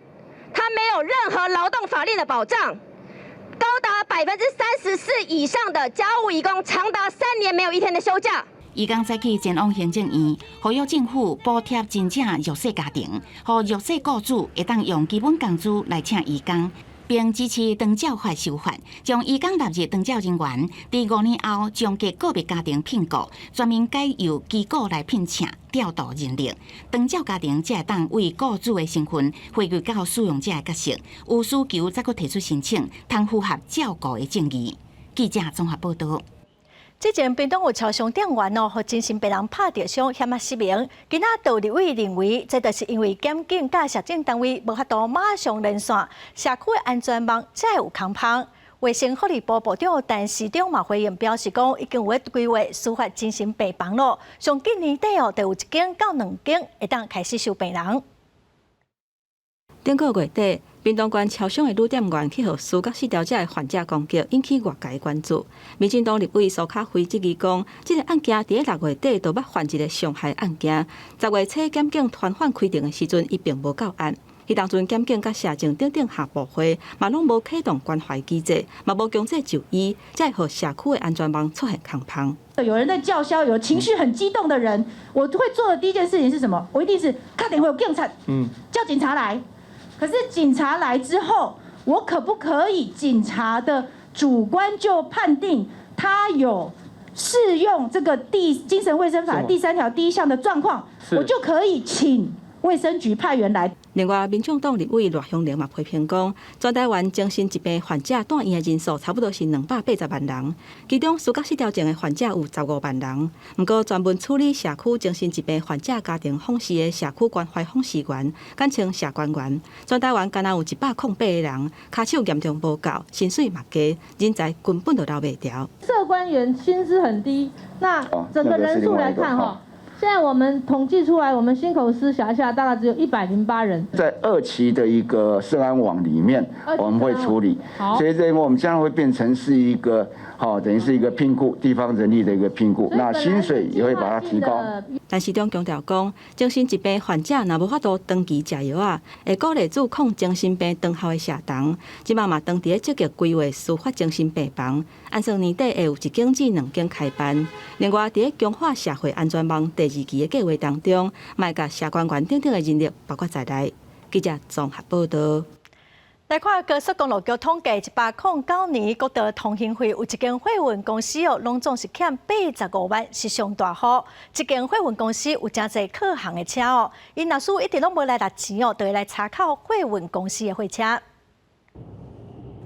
Speaker 28: 他沒有任何勞動法令的保障，高達34%以上的家務移工長達3年沒有一天的休假。
Speaker 3: 移工早起前往行政院，呼籲政府補貼真正弱勢家庭，予弱勢雇主會當用基本工資來請移工，並支持長照法修法，將移工納入長照人員，佇5年後終結個別家庭聘雇，全面改由機構來聘請調度人力。長照家庭才會當為雇主的身份回歸到使用者的角色，有需求才閣提出申請，通符合照顧的正義。記者綜合報導。
Speaker 1: 之前屏東有超商店員哦，予精神病人拍著傷，險仔失明。今仔有立委認為，這就是因為檢警佮社政單位無法度馬上連線，社區的安全網才會有空縫。衛生福利部部長陳時中嘛回應表示講，已經有規劃司法精神病房咯，上緊年底哦，就有1間到2間會當開始收病人。
Speaker 11: 頂個月底，屏東縣超商的女店員去予思覺失調症的患者攻擊，引起外界關注。民進黨立委蘇卡輝質疑講，這个案件佇咧6月底就捌犯一个傷害案件。10月初檢警傳喚開庭的時陣，伊並無到案。彼當陣檢警佮社政等等下部會，嘛攏無啟動關懷機制，嘛無強制就醫，才會予社區的安全網出現空縫。
Speaker 12: 有人在叫囂，有情緒很激動的人，我會做的第一件事情是什麼？我一定是敲電話予警察，叫警察來。可是警察來之後，我可不可以警察的主觀就判定他有適用這個第精神衛生法第3條第1項的狀況，我就可以請衛生局派員來。
Speaker 11: 另外，民眾黨立委賴香伶嘛批評講，全台灣精神疾病患者住院的人數差不多是280萬人，其中思覺失調症的患者有15萬人。毋過，專門處理社區精神疾病患者家庭訪視的社區關懷訪視員，簡稱社關員，全台灣敢若有108個人，跤手嚴重無夠，薪水嘛低，人才根本就留袂牢。
Speaker 14: 社關員薪資很低，那整個人數來看，哈。現在我們統計出來，我們忻口司轄下大概只有108人。
Speaker 23: 在二期的一個社安網裡面，我們會處理。所以這個我們將會變成是一個，好，等於是一個聘僱地方人力的一個聘僱，那薪水也會把它提高。
Speaker 11: 陳時中強調講，精神疾病患者若無法度長期食藥仔，會鼓勵駐抗精神病長效的社童。這擺嘛當佇咧積極規劃司法精神病房，按算年底會有1間至2間開辦。另外，佇咧強化社會安全網第二期的計劃當中，嘛會共社關員等等的人力包括在內。記者綜合報導。
Speaker 1: 來看高速公路局統計，109年國道通行費有一間貨運公司哦，攏總是欠85萬，是上大戶。這間貨運公司有誠濟客行的車哦，𪜶若是一直攏無來納錢哦，就會來查扣貨運公司的貨車。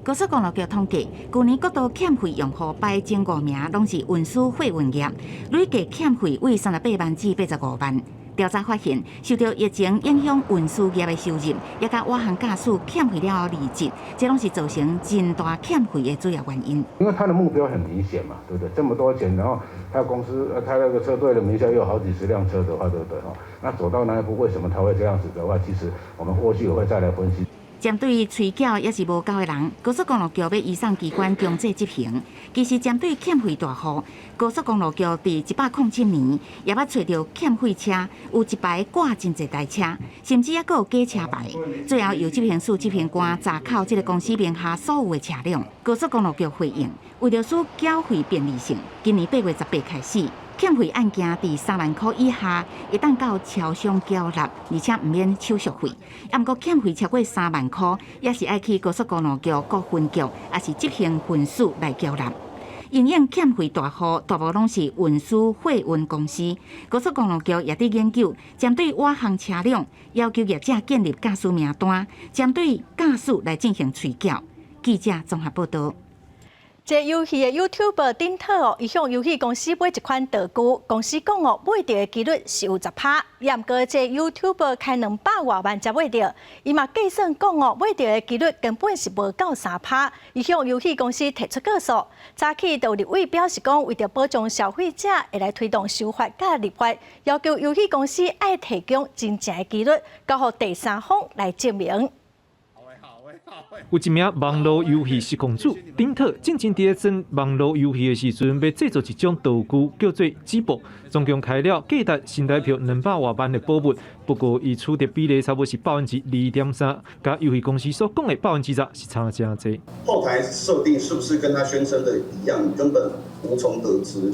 Speaker 3: 高速公路局統計，舊年國道欠費用戶排前五名，攏是運輸貨運業，累計欠費為38萬至85萬。調查發現，受著疫情影響，運輸業的收入，也佮外行駕駛欠費了後離職，這攏是造成真大欠費的主要原因。
Speaker 13: 因為他的目標很明顯嘛，對不對？這麼多錢，然後他公司，他那個車隊的名下又有好幾十輛車的話，對不對？那走到那一步，為什麼他會這樣子的話？其實我們後續也會再來分析。
Speaker 3: 針對催繳猶是無交的人，高速公路局欲移送機關強制執行。其實針對欠費大戶，高速公路局佇107年也捌揣著欠費車，有一排掛真濟台車，甚至猶閣有假車牌。最後由執行署執行官查扣這个公司名下所有的車輛。高速公路局回應，為著使繳費便利性，今年8月18開始，欠費案件佇3萬箍以下，會當到超商繳納，而且毋免手續費。毋過欠費超過三萬箍，也是愛去高速公路局各分局，抑是執行分署來繳納。因應欠費大戶，大部攏是運輸貨運公司。高速公路局也佇研究，針對外行車輛，要求業者建立駕駛名單，針對駕駛來進行催繳。記者綜合報導。
Speaker 1: 這遊戲的 YouTuber 丁特哦，伊向遊戲公司買一款道具，公司講哦，買著的機率是有10趴，毋過這 YouTuber 開200外萬才買著，伊嘛計算講哦，買著的機率根本是無夠3趴，伊向遊戲公司提出告訴。早起就有立委表示講，為著保障消費者，會來推動修法佮立法，要求遊戲公司愛提供真正的機率，交予第三方來證明。
Speaker 15: 有一名網路遊戲實況主丁特，進前佇咧耍網路遊戲的時陣，欲製作一種道具叫做紙箔，總共開了價值新台票200外萬的寶物。不過，伊取得比例差不多是2.3%，佮遊戲公司所講的10%是差誠濟。
Speaker 18: 後台設定是不是跟他宣稱的一樣，根本無從得知。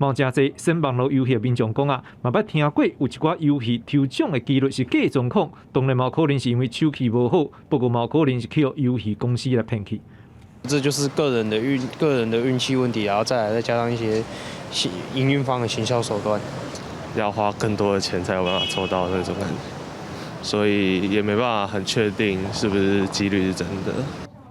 Speaker 15: 嘛誠濟耍網路遊戲的民眾講啊，嘛捌聽過有一寡遊戲抽獎的機率是假狀況，當然嘛可能是因為手氣無好，不過嘛可能是去予遊戲公司來騙去。
Speaker 19: 這就是個人的運氣問題，然後再來再加上一些營運方的行銷手段，
Speaker 20: 要花更多的錢才有辦法抽到那種感覺，所以也沒辦法很確定是不是機率是真的。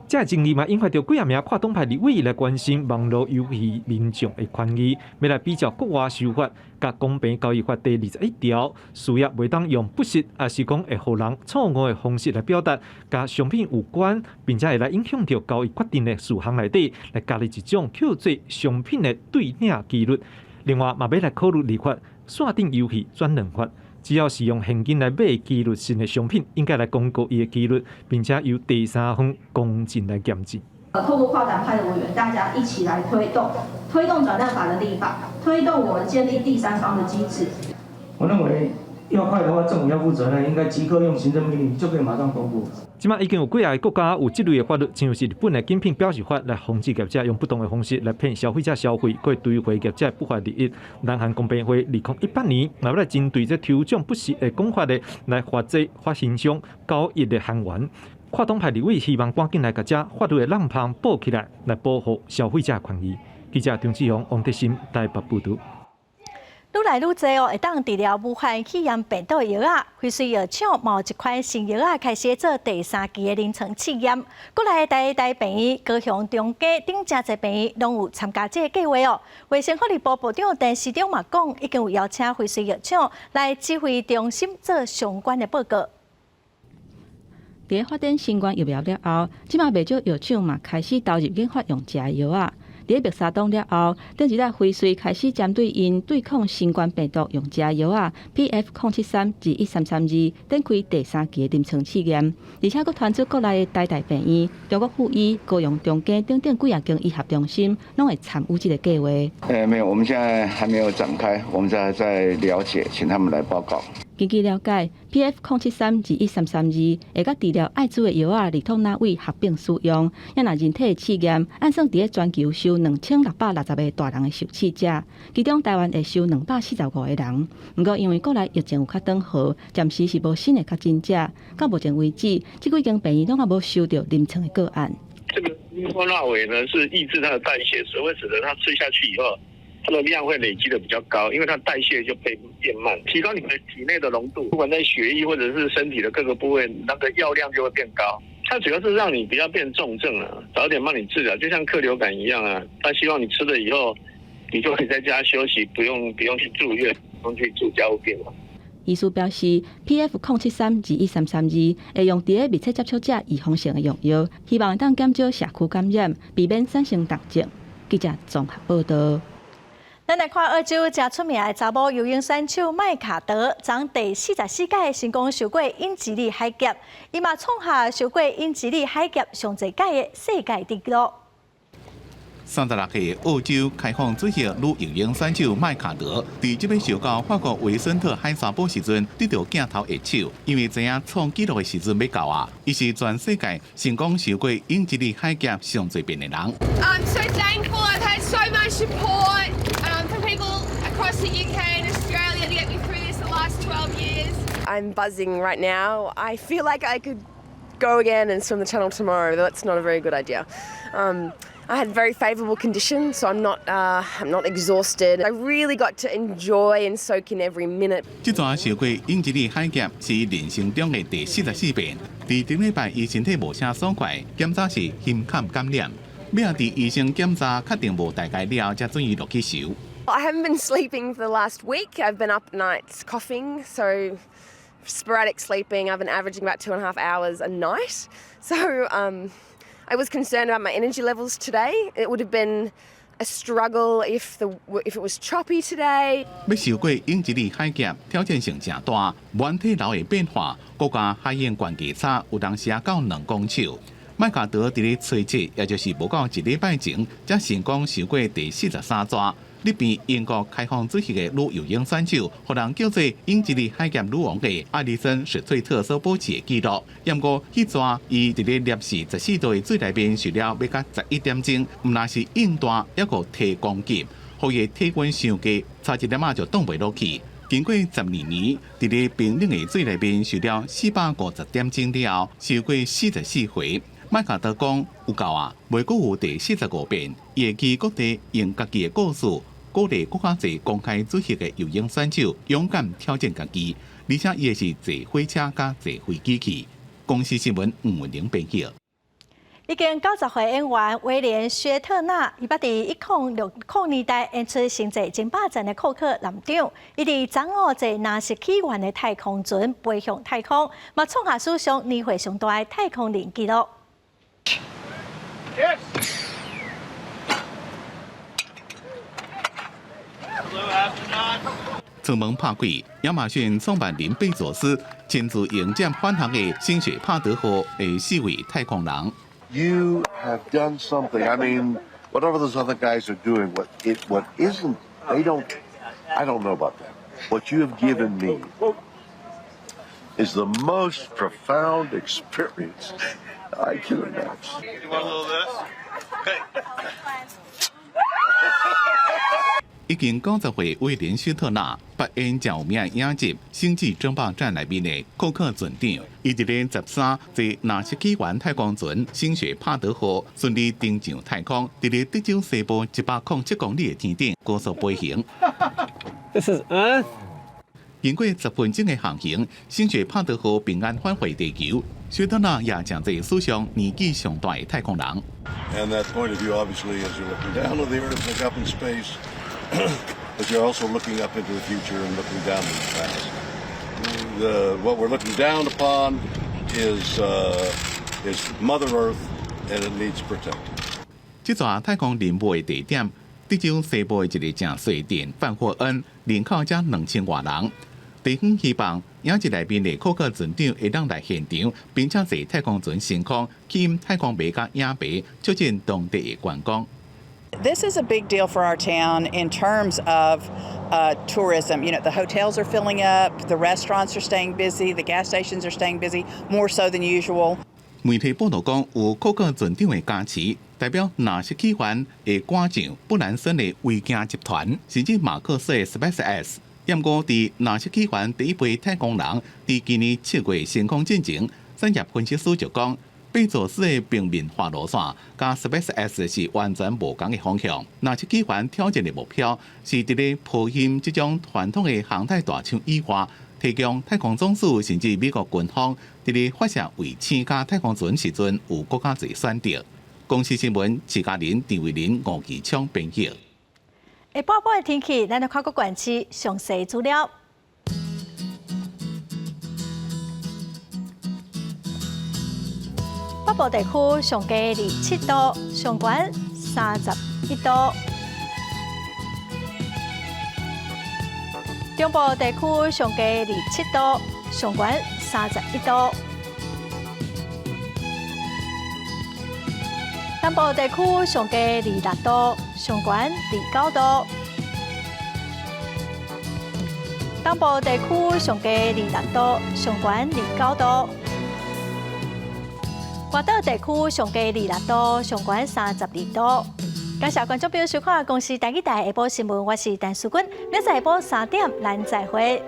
Speaker 15: 這爭議嘛，引發著幾仔名跨黨派立委來關心網路遊戲民眾的權益，欲來比照國外修法，佮公平交易法第21條，事業袂當用不實，抑是講會予人錯誤的方式來表達，佮商品有關，並且會來影響著交易決定的事項內底，來加入一種叫做商品的對領機率。另外，嘛欲來考慮立法線頂遊戲轉讓法。只要是用現金來買機率性的商品，應該來公告伊的機率，並且由第三方公證來驗證。
Speaker 21: 透過跨黨派的委員，大家一起來推動，推動轉讓法的立法，推動我們建立第三方的機制。
Speaker 26: 我認為要快的話，政府要負責任，應該即刻用行政命令就可以馬上公布。
Speaker 15: 這馬已經有幾个國家有這類的法律，像是日本的競品標示法來防止業者用不當的方式來騙消費者消費，閣追回業者的不法利益。南韓公平會2018年也欲來針對這抽獎不實的講法的來罰則發行商交易的行員。跨黨派立委希望趕緊來共這法律的漏縫補起來，來保護消費者權益。記者張志雄、王德新台北報導。
Speaker 1: 愈來愈濟哦，會當治療武漢肺炎病毒的藥仔，輝瑞藥廠嘛有一款新藥仔開始做第三期的臨床試驗。國內的台大病院、高雄長庚等誠濟病院攏有參加這个計劃哦。衛生福利部部長陳時中嘛講，已經有邀請輝瑞藥廠來指揮中心做相關的報告。
Speaker 11: 佇咧發展新冠疫苗了後，這馬袂少藥廠嘛開始投入研發用食的藥仔。佇咧默沙東了後，頂一禮輝瑞開始針對𪜶對抗新冠病毒用食藥仔 PF-07321332展開第三期的臨床試驗，而且閣傳出國內的台大病院、中國附醫、高雄長庚等等幾仔間醫學中心，攏會參與這个計劃。
Speaker 23: 欸，沒有，我們現在還沒有展開，我們在在了解，請他們來報告。
Speaker 11: 根據了解，PF-07321332會佮治療愛滋的藥仔利托那韋合併使用，也若人體試驗，按算佇咧全球首收2660個大人的受試者，其中台灣會收245個人。毋過因為國內疫情有較轉好，暫時是無新的確診者。到目前為止，這幾間病院攏猶無收著臨床的個案。
Speaker 2: 這個利托那韋呢，是抑制它的代謝，所以會使得它吃下去以後，它的量會累積得比較高，因為它代謝就變變慢，提高你們體內的濃度，不管在血液或者是身體的各個部位，那個藥量就會變高。它主要是讓你不要變重症啊，早點幫你治療，就像克流感一樣啊。他希望你吃了以後，你就可以在家休息，不用去住院，不用去住加護病房。
Speaker 11: 醫師表示，PF 073-21332會用佇咧密切接觸者預防性的用藥，希望會當減少社區感染，避免產生重症。記者綜合報導。
Speaker 1: 咱來看澳洲誠出名的查某游泳選手麥卡德，昨第44屆成功游過英吉利海峽，伊嘛創下游過英吉利海峽上濟擺的世界紀錄。
Speaker 9: 36歲澳洲開放水域女游泳選手麥卡德，佇這擺游到法國維森特海沙堡時陣，得著鏡頭握手，因為知影創紀錄的時陣欲到啊！伊是全世界成功游過英吉利海峽上濟遍的人。
Speaker 4: I'm so thankful. I've had so much support from people across the UK and Australia to get me through this the last 12 years.
Speaker 5: I'm buzzing right now. I feel like I could go again and swim the channel tomorrow. That's not a very good idea. I had very favourable conditions, so I'm not exhausted. I really got to enjoy and soak in every minute.
Speaker 9: 這逝游過英吉利海峽是人生中的第44遍。佇頂禮拜，伊身體無啥爽快，檢查是胸坎感染。尾仔佇醫生檢查確定無代誌了後，才準伊落去游。
Speaker 5: I haven't been sleeping for the last week. I've been up nights coughing, so sporadic sleeping. I've been averaging about 2.5 hours a night. So I was concerned about my energy levels today. It would have been a struggle if it was choppy today.
Speaker 9: 欲游過英吉利海峽挑戰性誠大，軟體流的變化，閣加海湧懸低差，有當時到2公尺。麥卡德佇咧初七，也就是無夠一禮拜前，才成功游過第43逝。這邊英國開放水域的女游泳選手，予人叫做英吉利海峽女王的艾麗森史翠特所保持的紀錄。毋過，彼逝伊佇咧攝氏14度的水內面游了欲到11點鐘，毋但是湧大，猶閣提攻擊，予伊的體溫傷低，差一點仔就擋袂落去。經過12年，佇咧冰冷的水內面游了450點鐘了後，游過44回。麥卡德講有夠啊，袂閣有第45遍。伊會去各地用家己的故事，鼓勵閣較濟公開水域的游泳選手勇敢挑戰家己，而且伊會是坐火車佮坐飛機去。公視新聞吳文玲編輯。
Speaker 1: 已經90歲演員威廉薛特納，伊捌佇1060年代演出星際爭霸戰的庫克艦長，伊佇昨昏坐藍色起源的太空船飛向太空，嘛創下史上年歲上大的太空人紀錄。
Speaker 17: Yes. Hello, astronaut.
Speaker 9: 艙門拍開，亞馬遜創辦人貝佐斯親自迎接返航的新雪帕德號的四位太空人。
Speaker 22: You have done something. I mean, whatever those other guys are doing, what isn't, they don't, I don't know about that. What you have given me is the most profound experience I can imagine.
Speaker 17: You want a little of this? Okay.
Speaker 9: 已經90歲威廉薛特納扮演誠有名的影集《星際爭霸戰》內面的庫克船長，伊佇咧13坐藍色起源太空船新雪帕德號順利登上太空，佇咧德州西部107公里的天頂高速飛行。
Speaker 19: This is Earth.
Speaker 9: 經過10分鐘的航行，新雪帕德號平安返回地球。薛特納也成做史上年紀上大的太空人。
Speaker 22: And that point of view, obviously, as you're looking down on the Earth, look up in space, but you're also looking up into the future and looking down into the past. What we're looking down upon is Mother Earth, and it needs protecting.
Speaker 9: 這逝太空任務的地點，德州西部的一個誠細鎮范霍恩，人口才2000外人。地方希望影集內面的庫克船長會當來現場，並且坐太空船升空，吸引太空迷佮影迷，促進當地的觀光。
Speaker 24: This is a big deal for our town in terms of tourism. The hotels are filling up, the restaurants are staying busy, the gas stations are staying busy, more so than usual.
Speaker 9: 目媒體報道講，有庫克船長的加持，代表若是起源會趕上布蘭森的維京集團，甚至馬斯克的 SpaceX。毋過佇若是起源第一批太空人佇今年7月升空進前，產業分析師就講，貝佐斯的平民化路線，佮 SpaceX 是完全無仝的方向。若是起源挑戰的目標是佇咧波音這種傳統的航太大廠以外，提供太空總署甚至美國軍方佇咧發射衛星佮太空船時陣有閣較濟選擇。公視新聞，徐嘉玲、陳慧琳、吳其昌編譯。
Speaker 1: 下晡晡的天氣，咱來看各縣市詳細資料。北部地區上低27度，上懸31度。中部地區上低27度，上懸31度。南部地區上低26度，上懸29度。東部地區上低26度，上懸29度。外島地區上低26度，上懸32度。感謝觀眾朋友收看《公視台語台》下晡新聞，我是陳淑君，明仔下晡3點咱再會。